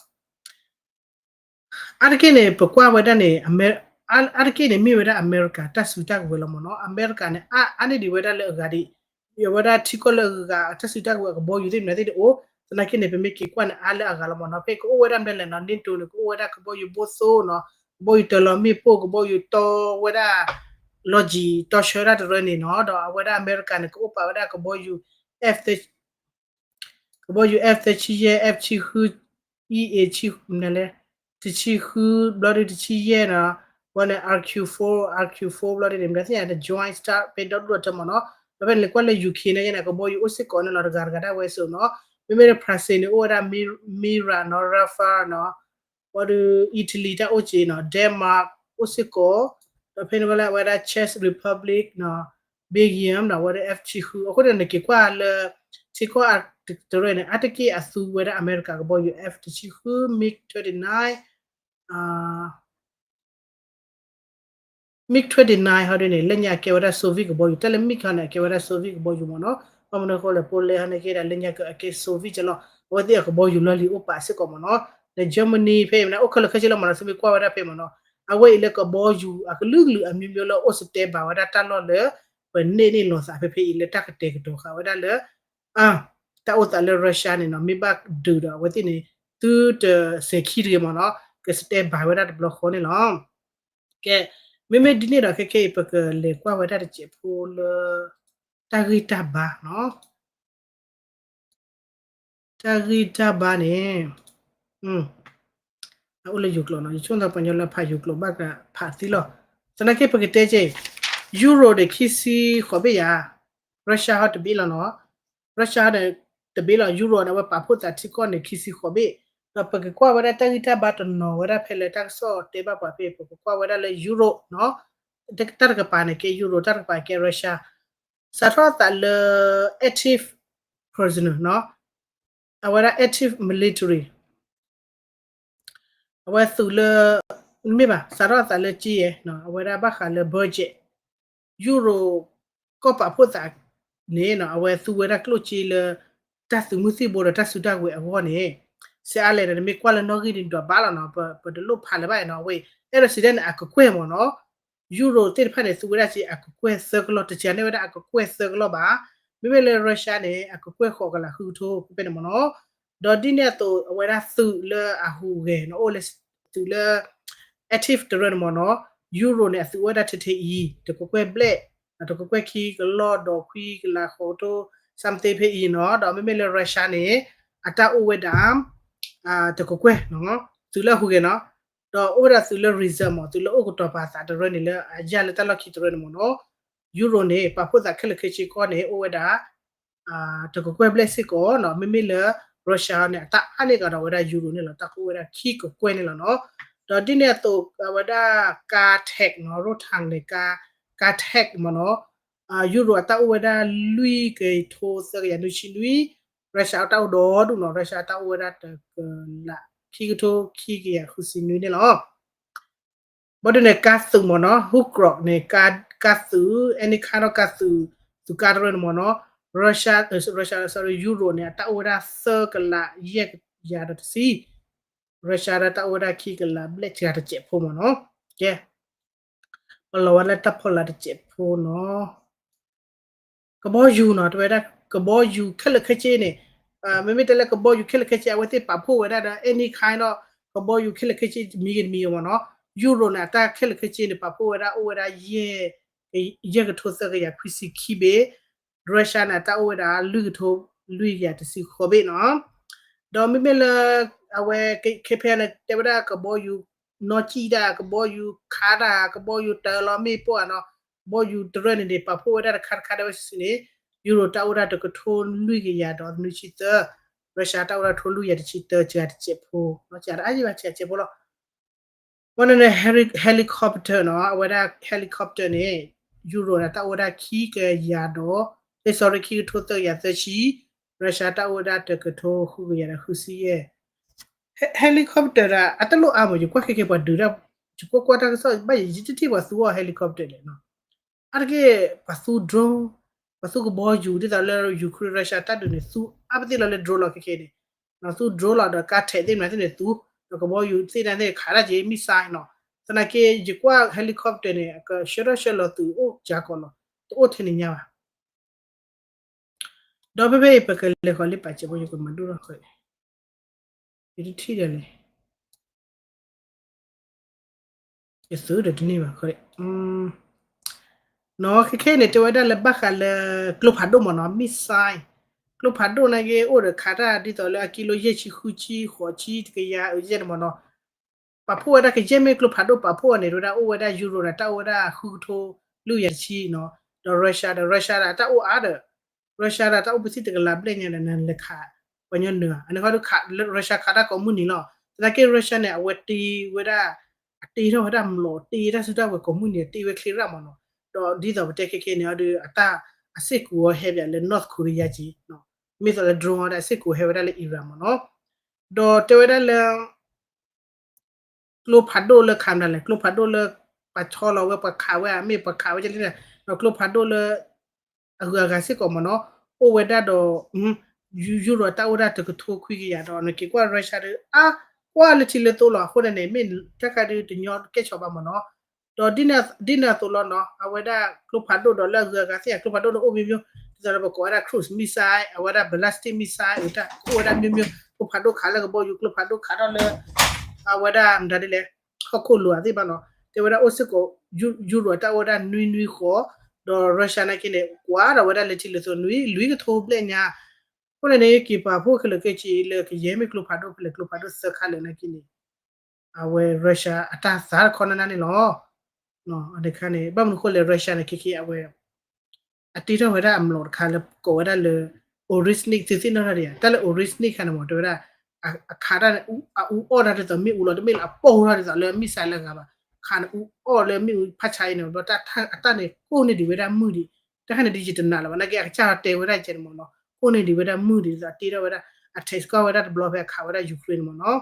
အါတက့ၢ်န့ၣ် ပကွၢ်ဝဲဒၣ်န့ၣ် အါတက့ၢ်န့ၣ် မ့ၢ်ဝဲဒၣ်အမဲရကၤတၢ်စုတၢ်ကဝဲၤလီၤမ့ၢ်နီၤ အမဲရကၤန့ၣ် အါန့ၢ်ဒံးဝဲဒၣ်လၢအဂၤဒံး အဝဲဒၣ်ထံကီၢ်လၢအဂၤ တၢ်စုတၢ်ကဝဲၤအကဘီယူၤသ့ၣ်မနုၤသ့ၣ်တအိၣ် သနာ်က့န့ၣ် ပမ့ၢ်က့ၤကွၢ်န့ၣ် အါလၢအဂၤလီၤမ့ၢ်နီၤ ဖဲကအိၣ်ဝဲဒၣ်မနုၤလဲၣ်နီၤ NATO န့ၣ် ကအိၣ်ဝဲဒၣ်ကဘီယူၤဘိၣ်သိနီၤ ကဘီယူၤတၢၤလီၤမ့ၣ်ပိၢ် ကဘီယူၤတီဝဲဒၣ် လီၢ်ကံၤ တီဆၢဒၣ်တရၢန့ၣ်နီၤ ဒီးအဝဲဒၣ်အမဲရကၤန့ၣ် ကအိၣ်ပာ်ဝဲဒၣ်ကဘီယူၤ F ကဘီယူၤ F တဆံယဲၢ် F တဆံဃု E A တဆံဃု မနုၤလဲၣ် တဆံဃု ဘျီဒုးတဆံယဲၢ်နီၤ ဘျီန့ၣ် R Q four R Q four ဘျီဒုးန့ၣ် မနုၤသ့ၣ်ညါ Joint Strike ဖဲဒီဒူၣ်ဒီထၢမ့ၢ်နီၤ ဖဲန့ၣ်လဲၤကွၢ်လၢ ယူၣ်ခ့ၣ် န့ၣ် ကဘီယူၤအိၣ်စ့ၢ်ကီးန့ၣ်လီၤ တဂၤတဂၤဒၣ်ဝဲစိာ်နီၤ. မ့မ့ၢ်လၢ ဖရၣ်စ့ၣ်န့ၣ် အိၣ်ဝဲဒၣ် Mira နီၤ Rafale နီၤ, ဘၣ်ဒီး Italy တၢ်အိၣ်က့နီၤ Denmark အိၣ်စ့ၢ်ကီး, ဒီးဖဲန့ၣ်ဝဲလၢအဝဲဒၣ် Czech Republic နီၤ Belgium နီၤ အဝဲဒၣ် F တဆံဃု, အဃိန့ၣ် နက့ၤကွၢ်လၢ ထံကီၢ်အါတရၢန့ၣ် အါတက့ၢ်အသူဝဲဒၣ်အမဲရကၤကဘီယူၤ F တဆံဃု, MiG twenty-nine, MiG twenty-nine ဟီဒ်န့ၣ် လၢညါအကဲဝဲဒၣ် Soviet ကဘီယူၤ, တၢ်လၢ MiG ဟီန့ၣ် အကဲဝဲဒၣ် Soviet ကဘီယူၤမ့ၢ်နီၤ. ဘၣ်မနုၤအဃိလဲၣ် Poland ဟီန့ၣ်ကဲဒၣ်လၢညါကအကဲ Soviet ကလီၤ, အဝဲသ့ၣ်အကဘီယူၤလီၢ်လံၤအိၣ်ပာ်စ့ၢ်ကီးမ့ၢ်နီၤ. လၢ Germany ဖဲအံၤမ့ၢ်န့ၣ် အိၣ်ခဲလၢာ်ခဲဆ့လီၤမ့ၢ်နီၤ, သုမ့ၢ်ကွၢ်ဝဲဒၣ်ဖဲမ့ၢ်နီၤ, အဝဲအံၤလၢကဘီယူၤအကလုာ်ကလုာ်အမျိုးမျိုးလၢအိၣ် standby ဝဲဒၣ်တၢ်လီၢ်လၢ ပန့ၢ်န့ၢ်လိာ်သးဖဲဖဲအံၤလၢတၢ်ကတဲာ်ကတီၤဃာ်ဝဲဒၣ်လၢ တၢ်အိၣ်သးလၢ Russia န့ၣ်နီၤ, မ့ၢ်ဘၣ်ဒုးဒီးအဝဲသ့ၣ်န့ၣ် သုတစဲၤခံတဂ့ၤမ့ၢ်နီၤ, က standby ဝဲဒၣ်တဘျီဃီန့ၣ်လီၤ. ကဲ, မ့မ့ၢ်ဒ်န့ၣ်ဒီး ခဲခဲအံၤ ပကလဲၤကွၢ်ဝဲဒၣ်တစဲးဖိလၢ တၢ်ဂံၢ်တၢ်ဘါနီၤ. တၢ်ဂံၢ်တၢ်ဘါန့ၣ် အအိၣ်လၢယိၤကျိာ်နီၤ, ယဆိကမိၣ်ပှၤကညီလၢဖးယိၤကျိာ်ဘၣ်ကဖးသ့လီၤ. သနာ်က့ ပကတဲက့ၤ Euro န့ၣ် ခံဆံဃိးဘ့ၣ်ယၤ, Russia ဟီတဘ့ၣ်လီၤနီၤ. Russia န့ၣ် တဘ့ၣ်လီၤ, Euro န့ၣ် အဝဲပာ်ဖှိၣ်သးထံကီၢ်န့ၣ် ခံဆံဃိးဘ့ၣ်, ဒီးပကကွၢ်ဝဲဒၣ်တၢ်ဂံၢ်တၢ်ဘါတနီၤဝဲဒၣ်ဖဲလၢတၢ်ကစီၣ်တဲဘၣ်ပှၤဖဲ ပကကွၢ်ဝဲဒၣ်လၢ Euro နီၤ, တၢ်တကပၤန့ၣ်ကဲ Euro, တၢ်တကပၤကဲ Russia. စးထီၣ်အသးလၢ active personnel နီၤ, အဝဲဒၣ် active military အဝဲသုးလၢ မ့ၢ်ဘၣ် စးထီၣ်အသးလၢက့ယဲၢ် အဝဲဒၣ်ဘၣ်ဃးလၢ budget, Euro ကီၢ်ပာ်ဖှိၣ်သးန့ၣ် အဝဲသူဝဲဒၣ်ကျိၣ်စ့လၢ တၢ်သုးမုၢ်သံၣ်ဘိဒီးတၢ်စုတၢ်ဝဲၤအဂီၢ်န့ၣ်, ဆဲးအါလဲၣ်န့ၣ် နမ့ၢ်ကွၢ်လၢနီၣ်ဂံၢ်န့ၣ်ဒွးဘၣ်လီၤနီၤ, ပတလိၣ်ဖးလၢၤဘၣ်နီၤ, အဝဲ အဲၣ်ဒိးစံးဒ်န့ၣ် အကကွဲၢ်မ့ၢ်နီၤ Euro သ့ၣ်တဖၣ်န့ၣ် သူဝဲဒၣ်က့အကကွဲၢ်သၢကလီၢ်, တစှၤန့ၢ်ဝဲဒၣ်အကကွဲၢ်သၢကလီၢ်ဘၣ်. မ့မ့ၢ်လၢ Russia န့ၣ် အကကွဲၢ်ဃိးကလးဃုကထိဖဲန့ၣ်မ့ၢ်နီၤ. ဒီးဒ်န့ၣ်အသိး အဝဲဒၣ်သုးလၢအဟူးဂဲၤန့ၣ် အိၣ်လၢသုးလၢ active တရၢန့ၣ်မ့ၢ်နီၤ, Euro န့ၣ် အသုးအိၣ်ဝဲဒၣ်ထဲထဲအံၤ တကကွဲၢ်ဘျဲၣ်, တကကွဲၢ်ခံကလီၢ်ဒီးခွံကလးဃိးကထိ something ဖဲအံၤနီၤ. ဒီးမ့မ့ၢ်လၢ Russia န့ၣ် အတၢ်အိၣ်ဝဲဒၣ် တကကွဲၢ် သုးလၢအဟူးဂဲၤနီၤ. ဒီးအိၣ်ဝဲဒၣ်သုးလၢ reserve မ့ၢ် သုးလၢအိၣ်ကတီၤပာ်သးတရၢန့ၣ် လၢအယၢ်လၢတၢ်လီၢ်ခံတရၢန့ၣ်မ့ၢ်နီၤ, Euro န့ၣ် ပာ်ဖှိၣ်သးခဲလၢာ်ခဲဆ့ကီၢ်န့ၣ် အိၣ်ဝဲဒၣ် တကကွဲၢ်ဘျဲၣ်စ့ၢ်ကီးနီၤ. မ့မ့ၢ်လၢ Russia န့ၣ် အတၢ်အါန့ၢ်ကဒီးဝဲဒၣ် Euro န့ၣ်လီၤ, တၢ်ကအိၣ်ဝဲဒၣ်ခံကကွဲၢ်န့ၣ်လီၤနီၤ. ဒီးဒ်န့ၣ်အသိး အဝဲဒၣ် car tank နီၤ, road tank န့ၣ် car tank မ့ၢ်နီၤ, Euro အတၢ်အိၣ်ဝဲဒၣ်လွံၢ်ကထိသၢကယၤနွံဆံနွံ, Russia အတၢ်အိၣ်ဒီဒူၣ်နီၤ, Russia အတၢ်အိၣ်ဝဲဒၣ်တကလး ခံကထိခံကယၤဃုဆံနွံန့ၣ်လီၤ. ဘၣ်ဒ်န့ၣ် ကါသုးမ့ၢ်နီၤ, ဟူကြိးန့ၣ် ကါသုး any kind of ကါသုး, သုးကါတရၢန့ၣ်မ့ၢ်နီၤ, Russia, Russia, sorry, Euro န့ၣ် အတၢ်အိၣ်ဝဲဒၣ်သၢကလးယဲၢ်ကယၤဒီးတဆံ, Russia ဒၣ်တၢ်အိၣ်ဝဲဒၣ်ခံကလးဘျဲၣ်စှၤတစဲးဖိမ့ၢ်နီၤ. ကဲ, ပလီၤဝဲလၢတၢ်ဖီလာ်တစဲးဖိနီၤ. ကဘီယူၤနီၤ, တဲဝဲဒၣ်ကဘီယူၤခဲလၢာ်ခဲဆ့န့ၣ်, မ့မ့ၢ်တဲလၢကဘီယူၤခဲလၢာ်ခဲဆ့ အဝဲသ့ၣ်ပာ်ဖှိၣ်ဝဲဒၣ်ဒီး any kind of ကဘီယူၤခဲလၢာ်ခဲဆ့ တမံၤဂ့ၤတမံၤဂ့ၤမ့ၢ်နီၤ, Euro န့ၣ် အတၢ်ခဲလၢာ်ခဲဆ့န့ၣ် ပာ်ဖှိၣ်ဝဲဒၣ် အိၣ်ဝဲဒၣ် ယဲၢ်ကထိသၢကယၤခွံဆံခံဘ့ၣ်, Russia န့ၣ် အတၢ်အိၣ်ဝဲဒၣ် လွံၢ်ကထိလွံၢ်ကယၤတဆံဃိးဘ့ၣ်နီၤ. ဒီးမ့မ့ၢ်လၢ အဝဲ ခဲဖဲန့ၣ် တဲဝဲဒၣ်ကဘီယူၤ နီၢ်ကံၣ်ဒၣ် ကဘီယူၤခးတၢ် ကဘီယူၤတၢ်လီၤမ့ၣ်ပိၢ်ဧါနီၤ, ကဘီယူၤတရၢန့ၣ်န့ၣ် ပာ်ဖှိၣ်ဝဲဒၣ်တခါတခါဒၣ်ဝဲစုာ်စုာ်န့ၣ် Euro တၢ်အိၣ်ဝဲဒၣ်တကထိလွံၢ်ကယၤဒီးနွံဆံသၢ, Russia တၢ်အိၣ်ဝဲဒၣ်ထိလွံၢ်ကယၤတဆံတၢ စှၤတစဲးဖိ, စှၤတအါယံၤဘၣ် စှၤတစဲးဖိလီၤ. ဘၣ်န့ၣ်န့ၣ် heli-, helicopter နီၤ, အဝဲဒၣ် helicopter န့ၣ် Euro န့ၣ် တၢ်အိၣ်ဝဲဒၣ်ခံကယၤဒီး, အဲ sorry ခံကထိသၢကယၤသၢဆံ, Russia တၢ်အိၣ်ဝဲဒၣ်တကထိဃုကယၤဒီးဃုဆံယဲၢ် He-, helicopter ဒၣ် အတလိၣ်အါမး ယကွၢ်ခဲကဲပှၤဒုးဒၣ်, ယကွၢ်ကွၢ်တၢ်ကစီၣ်ဘၣ်ယံာ်ယတထံၣ်ပှၤသူအီၤ helicopter လဲၣ်နီၤ. အါတက့ၢ် ပှၤသူ drone, ပှၤသူကဘီယူၤ ဒ်သိးလၢ Ukraine Russia တၢ်ဒုးန့ၣ် သူအါပသ့ၣ်လီၤလၢ drone လီၤခဲကဲန့ၣ်, သူ drone လီၤဒီး ကါထဲးသ့ၣ်မနုၤသ့ၣ်န့ၣ်သူ, ဒီးကဘီယူၤသ့ၣ်တဖၣ်န့ၣ်ခးတၢ်က့ၤ missile နီၤ. သနာ်က့ ယကွၢ် helicopter န့ၣ် အကဆှၢထီၣ်ဆှၢလီၤသုးအိၣ်ကၢကီးလီၤ, တအိၣ်ထဲန့ၣ်ညါဘၣ်. ဒီးဖဲဖဲအံၤ ပကလဲၤဃီၤလံ ပာ်စဲးဖိ ယကမၤဒိၣ်ထီၣ်ဃီၤ, ယတထံၣ်ဒီးလဲၣ်, ယသုးဒီးတန့ၢ်ဘၣ်ဃီၤ, နီၤ ခဲခဲန့ၣ် တဲဝဲဒၣ်လၢဘၣ်ဃးလၢ ကျိဖးဒိၣ်မ့ၢ်နီၤ missile, ကျိဖးဒိၣ်နာ်က့ အိၣ်ဒီးခးတၢ်ဒ်သိးလၢအကံလိ ယဲၢ်ဆံ ဃုဆံ ဃိးဆံ တကယၤ အယဲၢ်န့ၣ်မ့ၢ်နီၤ. ပာ်ဖှိၣ်ဝဲဒၣ်ကယဲၢ်မ့ၢ်ကျိဖးဒိၣ်ပာ်ဖှိၣ်အီၤန့ၣ် တဲဝဲဒၣ်အိၣ်ဝဲဒၣ် Euro န့ၣ် တၢ်အိၣ်ဝဲဒၣ်ဃုကထိလွံၢ်ကယၤတဆံနီၤ. ဒီး Russia ဒီး Russia ဒီးတၢ်အိၣ်အါဒီး Russia ဒီးတၢ်အိၣ်ပသံၣ်တကလးဘျဲၣ်ညါဒီး နလဲၤခး ပှၤညီနုၢ်ဧါ, အန့ၣ်ခီဒုးခး Russia ခးတၢ်ကိးမုၢ်နံၤလီၤ. သနာ်က့ Russia န့ၣ် အဝဲတ့ဝဲဒၣ် အတ့ထီၣ်ဝဲဒၣ်မျိာ် တ့တၢ်စုတၢ်ဝဲၤကိးမုၢ်နံၤ တ့ဝဲချ့ရၣ်မးနီၤ. ဒီးဒ်သိးပတဲခဲခဲန့ၣ်အီၤဒီး အတၢ်အစ့ၢ်ကီးအီၤဟဲပၠးလၢ North Korea က့ၤ မ့ၢ်သိးလၢ drone အီၤဒီးအစ့ၢ်ကီးဟဲဝဲဒၣ်လၢ Iran မးနီၤ. ဒီးတဲဝဲဒၣ်လၢ ကျိဖးဒိၣ်လၢခးမတၤလဲၣ်, ကျိဖးဒိၣ်လၢ ပှၤဆီလီၤဝဲ ပှၤခးဝဲ မ့ၢ်ပှၤခးဝဲကလဲၣ်, ဒီးကျိဖးဒိၣ်လၢ အဂုၤအဂၤစ့ၢ်ကီးမးနီၤ, အိၣ်ဝဲဒၣ်ဒီး ယူရိၤတၢ်အိၣ်ဝဲဒၣ်တကထိခွံကယၤဒီး နက့ၤကွၢ် Russia ဒီး အါ ကွၢ်လၢထံလၢသိလီၤ. အဃိန့ၣ်န့ၣ် မ့ၢ်တၢ်ခါဒုးတညီကဲဆီၣ်ဘၣ်မးနီၤ. ဒီးဒ်န့ၣ်အသိးလီၤနီၤ, အဝဲဒၣ်ကျိဖးဒိၣ်ဒီးလၢအဂုၤအဂၤသ့ၣ် ကျိဖးဒိၣ်န့ၣ်အိၣ်မ့ၢ်မ့ၢ်, ဒ်သိးလၢပကိးဝဲဒၣ် cruise missile အဝဲဒၣ် ballistic missile အိၣ်ဝဲဒၣ်မ့ၢ်မ့ၢ်, ကျိဖးဒိၣ်ခးလၢကဘီယူၤ ကျိဖးဒိၣ်ခးထီၣ်လၢ အဝဲဒၣ်မတၤဒ်လဲၣ် ဟီၣ်ခိၣ်လိၤအသ့ၣ်တဖၣ်နီၤ. တဲဝဲဒၣ်အိၣ်စ့ၢ်ကီး ယူရိၤအတၢ်အိၣ်ဝဲဒၣ်နွံနွံဃီ, ဒီး Russia နာ်က့န့ၣ် ကွၢ်ဒီးဝဲဒၣ်လၢထံလၢသိ နွံ လွံၢ်ကထိဘျဲၣ်ညါ. အဃိန့ၣ်န့ၣ် က့ၤပာ်ဖှိၣ်ခဲလၢာ်ခဲဆ့လၢကယဲၢ်မ့ၢ်ကျိဖးဒိၣ်ဖဲလဲၣ် ကျိဖးဒိၣ်သၢခါလၢာ်နာ်က့န့ၣ် အဝဲ Russia အတၢ်သးတခီနၢ်နၢ်န့ၣ်လီၤ. တခါန့ၣ် ဘၣ်မနုၤဃိလဲၣ် Russia န့ၣ် ခဲခဲအဝဲ အတ့ထီၣ်ဝဲဒၣ်အမျိာ်တခါလၢကိးဝဲဒၣ်လၢ Orishnik သုသ့ၣ်နီၣ်ထီၣ်ဒံးဧါ, တၢ်လၢ Orishnik ခါန့ၣ်မး တဲဝဲဒၣ် အခးတၢ်န့ၣ် အအူအီၣ်တၢ်ဒ်သိးမ့ၣ်အူလီၤ, တမ့ၢ်လၢအပိၢ်ထီၣ်ဒ်သိးလၢ missile လၢအဂၤဘၣ်, ခးန့ၣ်အူအီၣ်လၢမ့ၣ်အူဖးဆါအံၤန့ၣ် ဘျီတၢ်န့ၣ်ကိၢ်န့ၢ်ဒံးဝဲဒၣ်မုၢ်ဒံး, တၢ်ခါန့ၣ်ဒ်ယတနာ်လၢၤဘၣ် နာ်က့အကစၢ်တဲဝဲဒၣ်ကဲန့ၣ်မးနီၤ, ကိၢ်န့ၢ်ဒံးဝဲဒၣ်မုၢ်ဒံးဒ်သိးအတ့ထီၣ်ဝဲဒၣ် အ test ကွၢ်ဝဲဒၣ်တဘျီဖဲအခးဝဲဒၣ် Ukraine န့ၣ်မးနီၤ.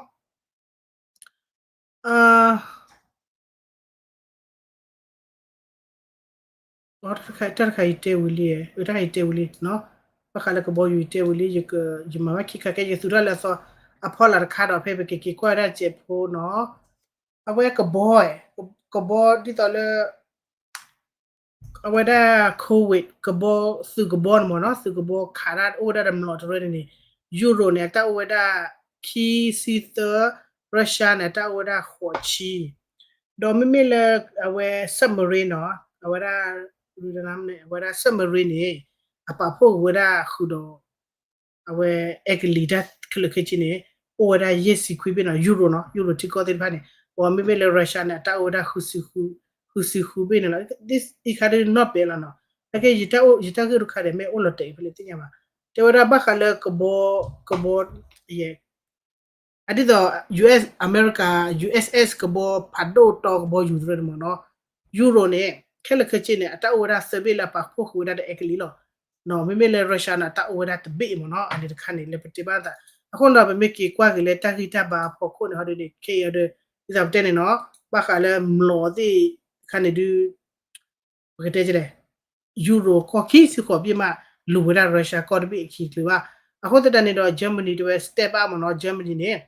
တၢ်တခါယတဲဝံၤလံ, တၢ်တခါယတဲဝံၤလံနီၤ, ဘၣ်ဃးလၢကဘီယူၤယတဲဝံၤလံ, ယမၤဘၣ်ခံခါခဲ ယသူၣ်ထီၣ်လၢအသီ အဖီလာ်တခါဒီး ဖဲပကက့ၤကွၢ်ဝဲဒၣ်စဲးဖိနီၤ, အဝဲကဘီ, ကဘီဒ်သိးလၢ အဝဲဒၣ် Kuwait ကဘီ, သုးကဘီန့ၣ်မးနီၤ, သုးကဘီခးတၢ်အိၣ်ဝဲဒၣ်တမျိာ်တရၢန့ၣ်န့ၣ်, Euro န့ၣ် အတၢ်အိၣ်ဝဲဒၣ်ခံဆံသၢ, Russia န့ၣ် အတၢ်အိၣ်ဝဲဒၣ်ဃိးဆံ, ဒီးမ့မ့ၢ်လၢ အဝဲ submarine နီၤ, အဝဲဒၣ် အဝဲဒၣ် submarine န့ၣ် အပာ်ဖှိၣ်ဝဲဒၣ်ဃုာ်ဒီး အဝဲ အဲကလံးတၢ်ခဲလၢာ်ခဲဆ့န့ၣ် အိၣ်ဝဲဒၣ်ယဲၢ်ဆံခွံဘ့ၣ်နီၤ, Euro နီၤ, Euro ထံကီၢ်သ့ၣ်တဖၣ်န့ၣ်, ပမ့မ့ၢ်လၢ Russia န့ၣ် အတၢ်အိၣ်ဝဲဒၣ် ဃုဆံဃုဘ့ၣ်န့ၣ်လီၤ, အံၤခါဒုးနီၣ်ပဲာ်လီၤနီၤ, နာ်က့ ယတၢ်ဂ့ၢ်တခါဒဲး မ့ၢ်အိၣ်လီၤတဲာ်ဖဲလဲၣ်သ့ၣ်ညါဘၣ်, တဲဝဲဒၣ်ဘၣ်ဃးလၢကဘီ, ကဘီ အဒ်သိး US, America, U S S ကဘီဖးဒိၣ်တီကဘီယူၤတရၢန့ၣ်မးနီၤ, Euro န့ၣ် ခဲလၢာ်ခဲဆ့န့ၣ် အတၢ်အိၣ်ဝဲဒၣ်သၢဘ့ၣ်လၢအပာ်ဖှိၣ်ဃုာ်ဝဲဒၣ်ဒီးအဲကလံးလီၤ, မ့မ့ၢ်လၢ Russia န့ၣ် အတၢ်အိၣ်ဝဲဒၣ်တဘ့ၣ်မးနီၤ, အန့ၣ်တခါန့ၣ် လၢပတဲဘၣ်သး, အဃိန့ၣ်ဒီး ပမ့ၢ်က့ၤကွၢ်က့ၤလၢတၢ်ဂံၢ်တၢ်ဘါအဖီခိၣ်န့ၣ် ဟီဒ်န့ၣ် ခဲအံၤဒီး ဒ်သိးပတဲန့ၣ်နီၤ, ဘၣ်ဃးလၢမျိာ်သ့ၣ်တခါန့ၣ်ဒုး ပကတဲလဲၣ်, Euro ကီၢ်ခံဆံဃိးဘ့ၣ်မး လူၤဝဲဒၣ် Russia ကီၢ်တဘ့ၣ်အခံတချုးဘၣ်, အဃိသတးန့ၣ်ဒီး Germany တဲဝဲ step up မးနီၤ, Germany န့ၣ်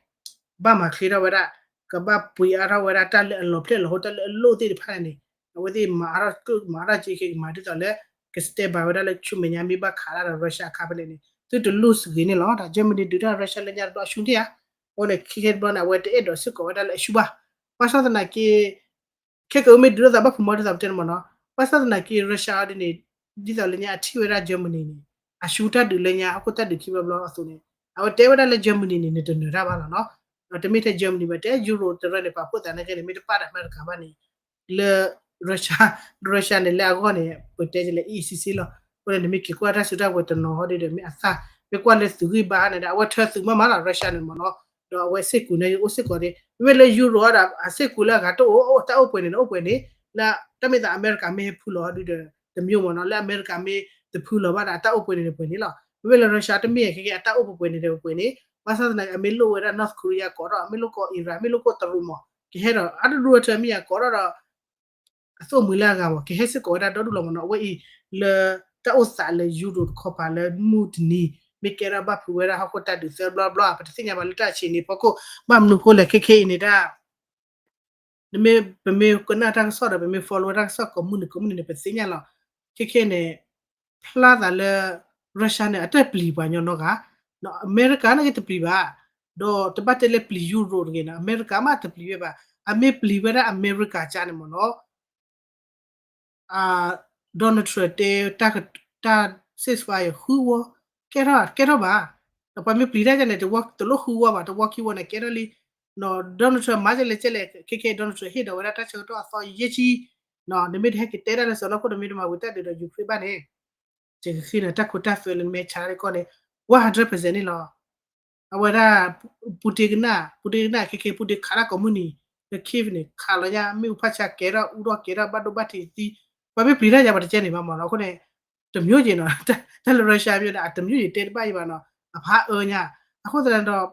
ဘၣ်မၤချ့ထီၣ်ဝဲဒၣ်, ကဘၣ်ပှ့ၤအါထီၣ်ဝဲဒၣ်တၢ်လၢအလီၤဖျဲၣ်လီၤဟိတၢ်လၢအလိၣ်သ့ၣ်တဖၣ်န့ၣ်, အဝဲသ့ၣ်မၤအါထီၣ်ကမၤအါထီၣ်က့ၤခဲကမၤဒ်သိးလၢ က step up ဝဲဒၣ်လၢဆူမဲာ်ညါမ့ၢ်ဘၣ်ခးတၢ်ဒီး Russia အခါဖဲလဲၣ်န့ၣ် သုတလူၤစဂ့ၤန့ၣ်လီၤ, တၢ် Germany ဒုးတၢ် Russia လၢညါတဘျီအဆူၣ်န့ၣ်ဧါ, အဃိန့ၣ် ခဲခဲတဘျီန့ၣ် အဝဲတအဲၣ်ဒိးစ့ၢ်ကီးဝဲဒၣ်လၢအဆူၣ်ဘၣ်, ဘၣ်ဆၣ်သနာ်က့ ခဲကမ့ၢ်ဒုးထီၣ်သးဘၣ်ဖုးမီဒ်သိးပတဲန့ၣ်မးနီၤ, ဘၣ်ဆၣ်သနာ်က့ Russia ဒ်န့ၣ်, ဒ်သိးလၢညါအထံၣ်ဝဲဒၣ် Germany န့ၣ် အဆူၣ်တၢ်ဒုးလၢညါဟီၣ်ခိၣ်တၢ်ဒုးခံဘျီဘျီအသိးန့ၣ်, အဝဲတဲဝဲဒၣ်လၢ Germany န့ၣ် နတနၢၤတၢ်ဘၣ်လီၤနီၤ, ဒီးတမ့ၢ်ထဲ Germany ဘၣ် တဲ Euro တရၢန့ၣ် ပာ်ဖှိၣ်သးနာ်က့န့ၣ် မ့ၢ်တပာ်ဒီးအမဲရကၤဘၣ်န့ၣ်, လၢ Russia, Russia န့ၣ် လၢအဂီၢ်န့ၣ် ပတဲလဲၣ် အံၤဆံဆံလီၤ, အဃိန့ၣ် နမ့ၢ်က့ၤကွၢ်တၢ်စုတၢ်ဝဲၤတနီၤဟီဒ်ဒီး မ့ၢ်အသၣ်, မ့ၢ်ကွၢ်လၢသုးဂံၢ်ဘါန့ၣ်ဒီး အဝဲထၢသုးမးမးလီၤ Russia န့ၣ်မးနီၤ, ဒီးအဝဲစ့ၢ်ကီးန့ၣ် အိၣ်စ့ၢ်ကီးန့ၣ် မ့မ့ၢ်လၢ Euro ဒီး အစ့ၢ်ကီးလၢအဂၤတအိၣ် တၢ်အိၣ်ပှဲၤန့ၣ် အိၣ်ပှဲၤန့ၣ်, လၢတၢ်မ့ၢ်သးအမဲရကၤမ့ၢ်ဟဲဖုလီၤဟီဒ်ဒီး တမံၤမးနီၤ, လၢအမဲရကၤမ့ၢ်တဖုလီၤဘၣ်ဒီး အတၢ်အိၣ်ပှဲၤန့ၣ်တပှဲၤန့ၣ်လီၤ, မ့မ့ၢ်လၢ Russia တမ့ၢ်ခဲကဲ အတၢ်အိၣ်ပှဲၤပှဲၤန့ၣ်ဒီးပှဲၤန့ၣ်, ဘၣ်ဆၣ်သနာ်က့ အမ့ၢ်လိၣ်ဝဲဒၣ် North Korea ကိးထီၣ်, အမ့ၢ်လိၣ်ကိး Iran, မ့ၢ်လိၣ်ကိးတရူးမး, ကဟဲဒီး အတရူးအထၢမ့ၢ်ယၤကိးထီၣ်ဒီး အသိၣ်မှံၤလၢအဂၤမး ကဟဲစ့ၢ်ကီးဝဲဒၣ်ဒီဒူၣ်လီၤမးနီၤ, အဝဲအံၤ လၢတၢ်အိၣ်သးလၢ Euro တခီပၤလၢမုၢ်တနံၤ မ့ၢ်ကဲထီၣ်ဘၣ်ဖုးဝဲဒၣ်ဟီၣ်ခိၣ်တၢ်ဒုးသၢဘျီဘျီ ပတသ့ၣ်ညါဘၣ်လၢတၢ်ဆံးန့ၣ်ဖီခိၣ်, ဘၣ်မနုၤဃိလဲၣ် ခဲခဲအံၤန့ၣ်ဒၣ် နမ့ၢ် ပမ့ၢ်ကနၣ်တၢ်ကစီၣ်ဒီး ပမ့ၢ် follow တၢ်ကစီၣ်ကိးမုၢ်နံၤကိးမုၢ်နံၤန့ၣ် ပသ့ၣ်ညါလီၤ, ခဲခဲန့ၣ် ဖျါသးလၢ Russia န့ၣ် အတပျံၤပှၤညီနီတဂၤ, အမဲရကၤန့ၣ်က့တပျံၤဘၣ်, ဒီးတဘၣ်တဲလၢပျံၤ Euro တဂ့ၤနီၤ, အမဲရကၤမးတပျံၤဝဲဘၣ်, အမ့ၢ်ပျံၤဝဲဒၣ်အမဲရကၤကါန့ၣ်မးနီၤ Donald Trump တဲ တၢ် ceasefire ဃုဝီ, ကဲထီၣ် ကဲထီၣ်ဘၣ်, ဒီးပှၤမ့ၢ်ပျံၤတၢ်ကါန့ၣ် တဝီ တလိၣ်ဃုဝီဘၣ်, တဝီခံဝီန့ၣ် ကဲထီၣ်လံ, Donald Trump မၤကဲလဲၣ်ကဲလဲၣ် ခဲခဲ Donald Trump ဟ့ၣ်ဒီးဝဲဒၣ်တၢ်ဆၢကတီၢ်အသီယဲၢ်ဆံ နမ့ၢ်တဟဲက့ၤတဲဒၣ်လၢစီၤနီၢ်ခိၣ် နမ့ၢ်တမၤဝံၤတၢ်ဒုးဒီး Ukraine ဘၣ်န့ၣ် ယကဃ့နၤတၢ်ခိတၢ်သွဲလၢနမ့ၢ်ဆါတခီန့ၣ် one hundred percent န့ၣ်လီၤ. အဝဲဒၣ် Putin ကနၣ် Putin ကနၣ် ခဲခဲ Putin ခးတၢ်ကိးမုၢ်နံၤ လၢ Kyiv န့ၣ် ခးလီၤညါ မ့ၣ်အူဖးဆါကဲထီၣ် အူထီၣ်ကဲထီၣ် ဘၣ်ဒိဘၣ်ထံးသံ ပှၤမ့ၢ်ပျံၤတၢ်ယၤ ပှၤတကဲန့ၣ်ဘၣ်မ့ၢ်နီၤ. အဃိန့ၣ် တမျိုးက့ၤနီၤ တၢ်လၢ Russia မ့ၢ်ဒၣ် အတမျိုးယတဲတဘၣ်အံၤဘၣ်နီၤ အဖးအၢညါ. အဃိသတးဒီး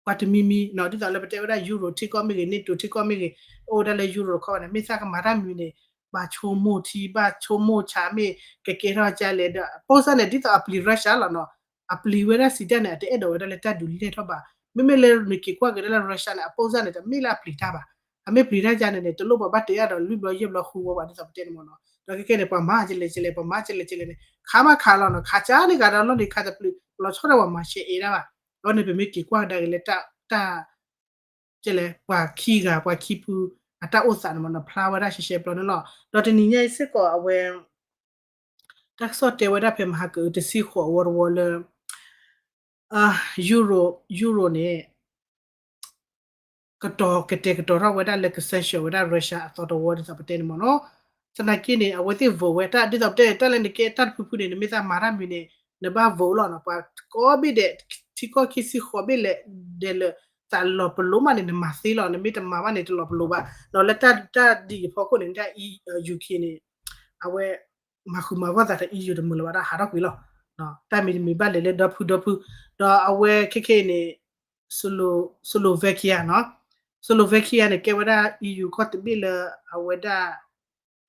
ပှၤတမံၤမံၤနီၤ ဒ်သိးလၢပတဲဝဲဒၣ် Euro ထံကီၢ်မ့ၢ်ဂ့ၤ NATO ထံကီၢ်မ့ၢ်ဂ့ၤ အိၣ်ဝဲဒၣ်လၢ Euro တခီဘၣ်န့ၣ် မ့ၢ်သးကမၤတၢ်မံၤန့ၣ် ဘၣ်ဆိကမိၣ်ထံ ဘၣ်ဆိကမိၣ်ဆးမ့ၢ် ကကဲထီၣ်ကလဲၣ်ဒီး အပိစၢ်န့ၣ် ဒ်သိးအပျံၤ Russia လီၤနီၤ. အပျံၤဝဲဒၣ်စံးတၢ်န့ၣ် အတအဲၣ်ဒိးဝဲဒၣ်လၢတၢ်ဒုးလဲၢ်ထီၣ်ဘၣ်. မ့မ့ၢ်လၢနက့ၤကွၢ်က့ၤဒၣ်လၢ Russia န့ၣ် အပိစၢ်န့ၣ် တမ့ၢ်လၢအပျံၤတၢ်ဘၣ်. အမ့ၢ်ပျံၤတၢ်ယါန့ၣ်န့ၣ် တလိၣ်ပှၤဘၣ်တဲအါဒီးလွံၢ်ဘျီယဲၢ်ဘျီဃုဝီဘၣ် ဒ်သိးပတဲန့ၣ်မ့ၢ်နီၤ. ဒီးခဲခဲန့ၣ် ပှၤမၤကလဲၣ်ကလဲၣ် ပှၤမၤကလဲၣ်ကလဲၣ်န့ၣ် ခးမးခးလီၤနီၤ ခးကါန့ၣ်ဂၤဒီးလီၢ်န့ၣ် ခးတပျုာ် လီၤဆီဒၣ်ပှၤမၤရှဲအ့ဒၣ်ဘၣ်. အဃိန့ၣ် ပမ့ၢ်က့ၤကွၢ်ကဒါက့ၤလၢတၢ် တၢ် ကလဲၣ် ပှၤခံဂၤ ပှၤခံဖု အတၢ်အိၣ်သးန့ၣ်မ့ၢ်နီၤ ဖျါဝဲဒၣ်ရှဲရှဲပျီန့ၣ်လီၤ. ဒီးတနံၤညါအံၤစ့ၢ်ကီးအဝဲ တၢ်ကစီၣ်တဲဝဲဒၣ်ဖဲမဟါကအုးတဆံဃိးအဝီတဝီလၢ Euro Euro န့ၣ် ကတီၤကတဲာ်ကတီၤထီၣ်ဝဲဒၣ်လၢကစၢၢ်ဆှၢဝဲဒၣ် Russia အသီတဝီဒ်သိးပတဲန့ၣ်မ့ၢ်နီၤ. သနာ်က့န့ၣ် အဝဲသ့ၣ် vote ဝဲတၢ်ဒ်သိးပတဲန့ၣ် တၢ်လၢနကဲတၢ်တဖုဖုန့ၣ် နမ့ၢ်သးမၤတၢ်မံၤန့ၣ် နဘၣ် vote လီၤနီၤ. ပှၤကိးဘ့ၣ်ဒဲး ထံကီၢ်ခံဆံဃိးဘ့ၣ်လဲၣ်ဒဲးလၢ သးလီၤပလိာ်မးန့ၣ် နမၤသ့လီၤ နမ့ၢ်တမၤဘၣ်န့ၣ် တလီၤပလိာ်ဘၣ်. ဒီးလၢတၢ်ဒ်အံၤအဖီခိၣ်န့ၣ် တၢ် UK န့ၣ် အဝဲ မၤဃုာ်မၤဂီၢ်သးဒီး EU တမုာ်လၢၤဘၣ် တၢ်ဟးထီၣ်ကွံာ်လီၤ. တၢ်မံၤတမံၤဘၣ်လဲၤလၢဒီဖုဒီဖု ဒီးအဝဲခဲခဲအံၤန့ၣ် Slovakia နီၤ Slovakia န့ၣ် ကဲဝဲဒၣ် EU ကီၢ်တဘ့ၣ်လၢအဝဲဒၣ်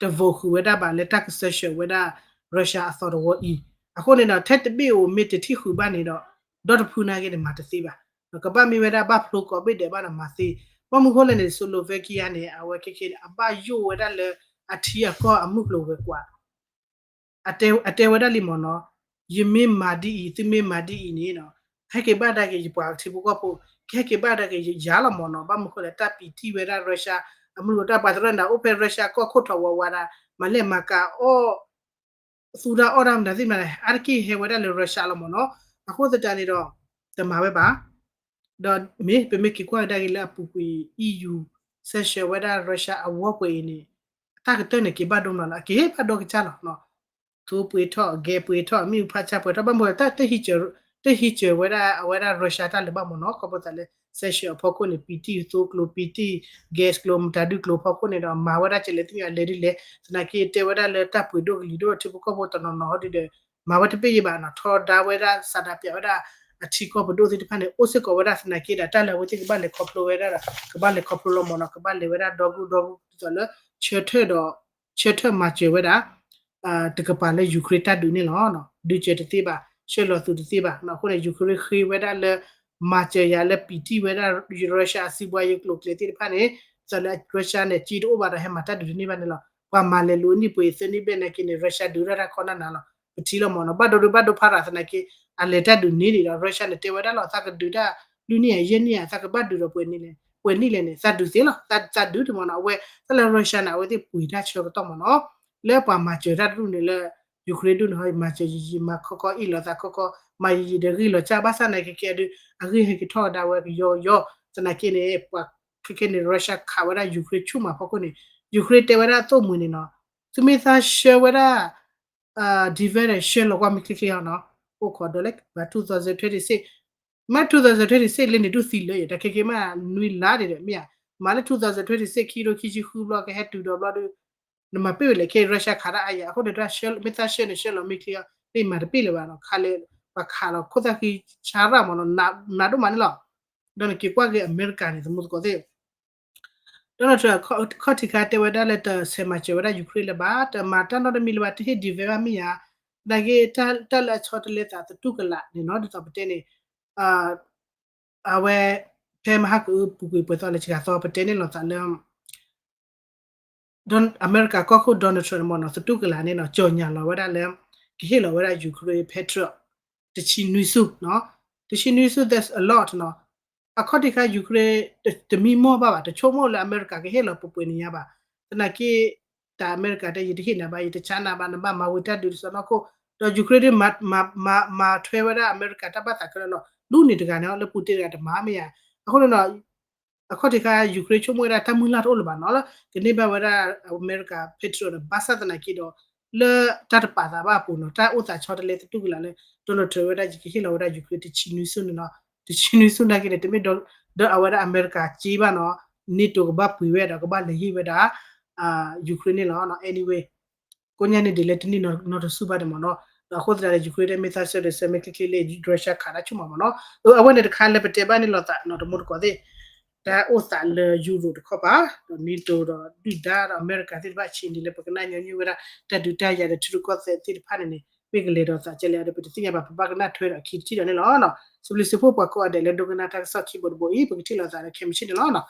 တ vote ဃုာ်ဝဲဒၣ်ဘၣ်လၢတၢ်ကစၢၢ်ဆှၢဝဲဒၣ် Russia အသီတဝီအံၤ. အဃိန့ၣ်ဒီး ထဲတဘ့ၣ်ဧိၤမ့ၢ်တထံၣ်ဃုာ်ဘၣ်န့ၣ်ဒီး ဒီတဖုနာ်က့န့ၣ် မၤတသ့ဘၣ်. ကဘၣ်မ့ၢ်ဝဲဒၣ်ဘၣ်ဖျိကိးဘ့ၣ်ဒဲးဘၣ်န့ၣ်မၤသ့. ဘၣ်မနုၤဃိလဲၣ်န့ၣ် Slovakia န့ၣ် အဝဲခဲခဲန့ၣ် အဘၣ်ယိၣ်ဝဲဒၣ်လၢအထံအကီၢ်အမုၢ်ကျိၤဝဲၤကွာ် အတဲဝဲဒၣ်လံမ့ၢ်နီၤ, ယမ့ၢ်မၤဒ်အံၤ သုမ့ၢ်မၤဒ်အံၤန့ၣ်နီၤ, ဟဲက့ၤဘၣ်ဒၣ်က့ၤယပှၤထံဖိကီၢ်ဖိ, ကဟဲက့ၤဘၣ်ဒၣ်က့ၤယၤလီၤမ့ၢ်နီၤ. ဘၣ်မနုၤဃိလဲၣ် တၢ်ပံာ်တံၢ်ဝဲဒၣ် Russia အမုၢ်တၢ်ပှၤတရၢၣ်န့ၣ် အိၣ်ဖဲ Russia ကီၢ်ခိၣ်ထီၣ်ဝးဝးဒၣ် မၤလဲၢ်မၤကၤအီၣ် သူၣ်တၢ်အီၣ်တၢ်မနုၤသ့ၣ်မနုၤန့ၣ် အါတက့ၢ်ဟဲဝဲဒၣ်လၢ Russia လီၤမ့ၢ်နီၤ. အဃိသတးန့ၣ်ဒီး တမၤဝဲဘၣ် ဒီးမ့ၢ်ပမ့ၢ်က့ၤကွၢ်ကဒါက့ၤလၢအပူၤကွံာ် EU စဲးဆှၢဝဲဒၣ် Russia အဝီပှဲၤအံၤန့ၣ် အတၢ်ကတၢၢ်န့ၣ်က့ၤဘၣ်ဒိမနုၤလီၤ, အက့ၤဘၣ်ဒိကစၢ်လီၤ. သိပှ့ၤထီၣ် ဂဲၤပှ့ၤထီၣ် မ့ၣ်အူဖးဆါပှ့ၤထီၣ် ဘၣ်မနုၤ တၢ်ဟံးစၢၤဝဲဒၣ်အဝဲဒၣ် Russia တၢ်လၢၤဘၣ်မ့ၢ်နီၤ. ခီဖျိသးလၢ စဲးဆှၢအဖီခိၣ်န့ၣ် ပံာ်တံၢ်သိကျိၤ ပံာ်တံၢ် gas ကျိၤ မတၤဒုကျိၤဖီခိၣ်န့ၣ်ဒီး မၤဝဲဒၣ်ကလဲၤသ့ၣ်ညါလဲၤဒ်လဲၣ် သနာ်က့တဲဝဲဒၣ်လၢတၢ်ပှ့ၤဒိၣ်ကလံၤဒိၣ်ထံဖိကီၢ်ဖိတနီၤနီၤဟီဒ်ဒီး မၤဝဲတဘ့ၣ်ယံၤဘၣ်နီၤ, ထီဒါဝဲဒၣ် စးဒးပၠးဝဲဒၣ် အထံကီၢ်ပဒိၣ်သ့ၣ်တဖၣ်န့ၣ် အိၣ်စ့ၢ်ကီးဝဲဒၣ်သနာ်က့ဒီး တၢ်လၢအဝဲသ့ၣ်ကဘၣ်လဲၤခီဖျိဝဲဒၣ်ဒီး ကဘၣ်လဲၤခီဖျိလီၤမ့ၢ်နီၤ, ကဘၣ်လဲၤဝဲဒၣ်ဒီဂုၢ်ဒီဂုၢ်ဒ်သိးလၢ ဆၢထၢၣ်ဒီး ဆၢထၢၣ်မၤစၢၤဝဲဒၣ် တကပၤလၢ Ukraine တၢ်ဒုးန့ၣ်လီၤ. ဒုးစၢၤတသ့ဘၣ်, ဆှၢလီၤသုးတသ့ဘၣ်. အဃိန့ၣ် Ukraine ဃ့ဝဲဒၣ်လၢ မၤစၢၤယၤလၢပံာ်တံၢ်ဝဲဒၣ် Russia အစံးဘှါယကျိၤကျဲသ့ၣ်တဖၣ်န့ၣ် ဒ်သိးလၢ Russia န့ၣ် က့တအိၣ်ဘၣ်ဒီးဟဲမၤတၢ်ဒုးတန့ၢ်ဘၣ်န့ၣ်လီၤ. ပှၤမၤလဲၤလူၤအနံၣ်ပှဲၤသၢနံၣ်ဘျဲၣ်နာ်က့န့ၣ် Russia ဒုးတၢ်တၢ်ခီနၢ်နၤလီၤ. ပထံၣ်လီၤမ့ၢ်နီၤ, ဘၣ်ဒိဒုဘၣ်ဒိဖးရၤသနာ်က့ အလဲၤတၢ်ဒုးန့ၢ်ဒံးဒီး Russia န့ၣ် တဲဝဲဒၣ်လီၤ သးကဒုးတၢ်လွံၢ်နံၣ်ဧါ ယဲၢ်နံၣ်ဧါ သးကဘၣ်ဒုးဒီးပှဲၤနံၣ်လဲၣ် ပှဲၤနံၣ်လဲၣ်န့ၣ် သးဒုးသ့လီၤ. သးဒုးတမ့ၢ်နီၤ, အဝဲ တၢ်လၢ Russia န့ၣ် အဝဲသ့ၣ်ပှ့ၤတၢ်ဆၢကတီၢ်မ့ၢ်နီၤ, လၢပှၤမၤစၢၤတၢ်တဒူၣ်န့ၣ်လၢ Ukraine ဒူၣ်န့ၣ် မၤစၢၤယံာ်ယံာ် မၤခီခီအ့ၣ်လိာ်သးခီခီ မၤယံာ်ယံာ်ဒီးဂံၢ်လီၤစၢ် ဘၣ်ဆၣ်နာ်က့ကဲဒုး အဂံၢ်ဟဲက့ၤထီၣ်ကဒါဝဲကယီကယီ သနာ်က့န့ၣ် ပှၤခဲခဲန့ၣ် Russia ခးဝဲဒၣ် Ukraine ဆူၣ်မးဖီခိၣ်န့ၣ် Ukraine တဲဝဲဒၣ်သိၣ်မှံၤန့ၣ်နီၤ, သုမ့ၢ်သးဆှၢဝဲဒၣ် defense ဆှၢလီၤကွၢ်မ့ၢ်ချ့ချ့အီၤနီၤ, အိၣ်ခိးဒီးလၢ two thousand twenty-six မ့ၢ် two thousand twenty-six လၢန့ၣ်ဒုးသံလၢယတၢ်ခဲက့မးနွံလါဒံးဒီးမ့ၢ်ဧါ, မ့ၢ်လၢ two thousand twenty-six ခံထိခံဆံဃုဘျီကဟဲတုၤဒီးဘျီဒုး နမၤပ့ၢ်ဝဲလဲၣ်ခဲ Russia ခးတၢ်အါယၤ အဃိန့ၣ် မ့ၢ်သးဆှၢန့ၣ်ဆှၢလီၤမ့ၢ်ချ့အီၤ မ့ၢ်မၤတပ့ၢ်လၢၤဘၣ်နီၤ, ခးလဲၤ ပှၤခးလီၤခိၣ်သၣ်ဃံဆါရၣ်မ့ၢ်နီၤ, နးဒိၣ်မးန့ၣ်လီၤ. ဒီးနက့ၤကွၢ်က့ၤအမဲရကၤန့ၣ် သမူသကိးသ့ၣ် Donald Trump ခီၣ်ထံးခါတဲဝဲဒၣ်လၢတဆဲးမၤစၢၤဝဲဒၣ် Ukraine လၢၤဘၣ်, တမၤတၢ်နီတမံၤလၢၤဘၣ်, တဟ့ၣ် defense ဘၣ်မ့ၢ်ဧါ, သနာ်က့ တၢ်လၢအဆီတလဲသးသတူၢ်ကလာ်န့ၣ်နီၤ ဒ်သိးပတဲန့ၣ် အဝဲ ဖဲမဟါကအုပူၤကွံာ်ပှဲၤသီလၢစှၤသီပတဲန့ၣ်လီၤသးလၢ အမဲရကၤကီၢ်ခိၣ် Donald Trump န့ၣ်မ့ၢ်နီၤ သတူၢ်ကလာ်န့ၣ်နီၤ ကြေညာလီၤဝဲဒၣ်လၢ ကဟ့ၣ်လီၤဝဲဒၣ် Ukraine Patriot တဆံနွံဆူၣ်, တဆံနွံဆူၣ် that's a lot နီၤ, အခီၣ်ထံးခါ Ukraine တမံမီၢ်ဘၣ်ဘၣ် တဆိကမိၣ်လၢအမဲရကၤကဟ့ၣ်လီၤပှဲၤပှဲၤန့ၣ်ညါဘၣ်, သနာ်က့ တၢ်အမဲရကၤတဲ ယတဟ့ၣ်နၤဘၣ် ယတဆါနၤဘၣ် နဘၣ်မၤဝံၤတၢ်ဒုးတစီၢ်နီၢ်ခိၣ်, ဒီး Ukraine ဒ် မၤထွဲဝဲဒၣ်အမဲရကၤတၢ်ဘၣ်သးခဲလၢာ်လီၤ, ဒ်န့ၣ်တဂၤန့ၣ် လၢ Putin တဂၤတမၤမ့ၢ်ဧါ, အဃိန့ၣ်နီၤ အခီၣ်ထံးခါ Ukraine ဆိကမိၣ်ဝဲဒၣ်တၢ်မုၢ်လၢ်တအိၣ်လၢၤဘၣ်နီၤ လၢကန့ၢ်ဘၣ်ဝဲဒၣ် အမဲရကၤ Patriot ဒီး ဘၣ်ဆၣ်သနာ်က့ဒီး လၢတၢ်တပာ်သးဘၣ်အပူၤနီၤ တၢ်အိၣ်သးဆီတလဲသတူၢ်ကလာ်လၢ Donald Trump ဝဲဒၣ် ယကဟ့ၣ်လီၤဝဲဒၣ် Ukraine တဆံနွံဆူၣ်န့ၣ်နီၤ တဆံနွံဆူၣ်နာ်က့န့ၣ် တမ့ၢ်ဒီးအဝဲဒၣ်အမဲရကၤစ့ဘၣ်နီၤ NATO ကဘၣ်ပှ့ၤဝဲဒီးကဘၣ်လဲၤဟ့ၣ်ဝဲဒၣ် Ukraine န့ၣ်လီၤ. Anyway ကိးညါန့ၣ်ဒ်လဲၣ်တနံၣ်နီတဆူၣ်ဘၣ်န့ၣ်မ့ၢ်နီၤ ဒီးအဃိသတးဒီး Ukraine တမ့ၢ်သးဆၢဒီးဆၢမ့ၢ်ချ့ချ့လၢ Russia ခးတၢ်ဆူၣ်မးမ့ၢ်နီၤ အဝဲန့ၣ်တခါလၢပတဲဘၣ်န့ၣ်လိာ်သးနီၤ တမူတကိးသ့ၣ် တၢ်အိၣ်သးလၢ Europe တခီပၤ ဒီး NATO ဒီးဒုၣ်ဒါဒီးအမဲရကၤသ့ၣ်တဖၣ်ဆံးန့ၣ်လၢပကနၣ်ညီနုၢ်ဝဲဒၣ် တၢ်ဒုးတၢ်ယၤဒီးထံရူၢ်ကီၢ်သဲးသ့ၣ်တဖၣ်န့ၣ်န့ၣ် မ့ၢ်ကလဲၤဒီးသးကဲလဲၣ်ဒီးပတသ့ၣ်ညါဘၣ် ပဘၣ်ကနၣ်ထွဲဒီးအခံတထံၣ်ဒီးန့ၣ်လီၤ. စံးဘျုးစံးဖှိၣ်ပှၤကိးဂၤဒဲးလၢဒိကနၣ်တၢ်ကစီၣ်ခံဘိတဘိအံၤ ပကထံၣ်လိာ်သးဒီးခဲမုၢ်ဆ့ၣ်န့ၣ်လီၤ.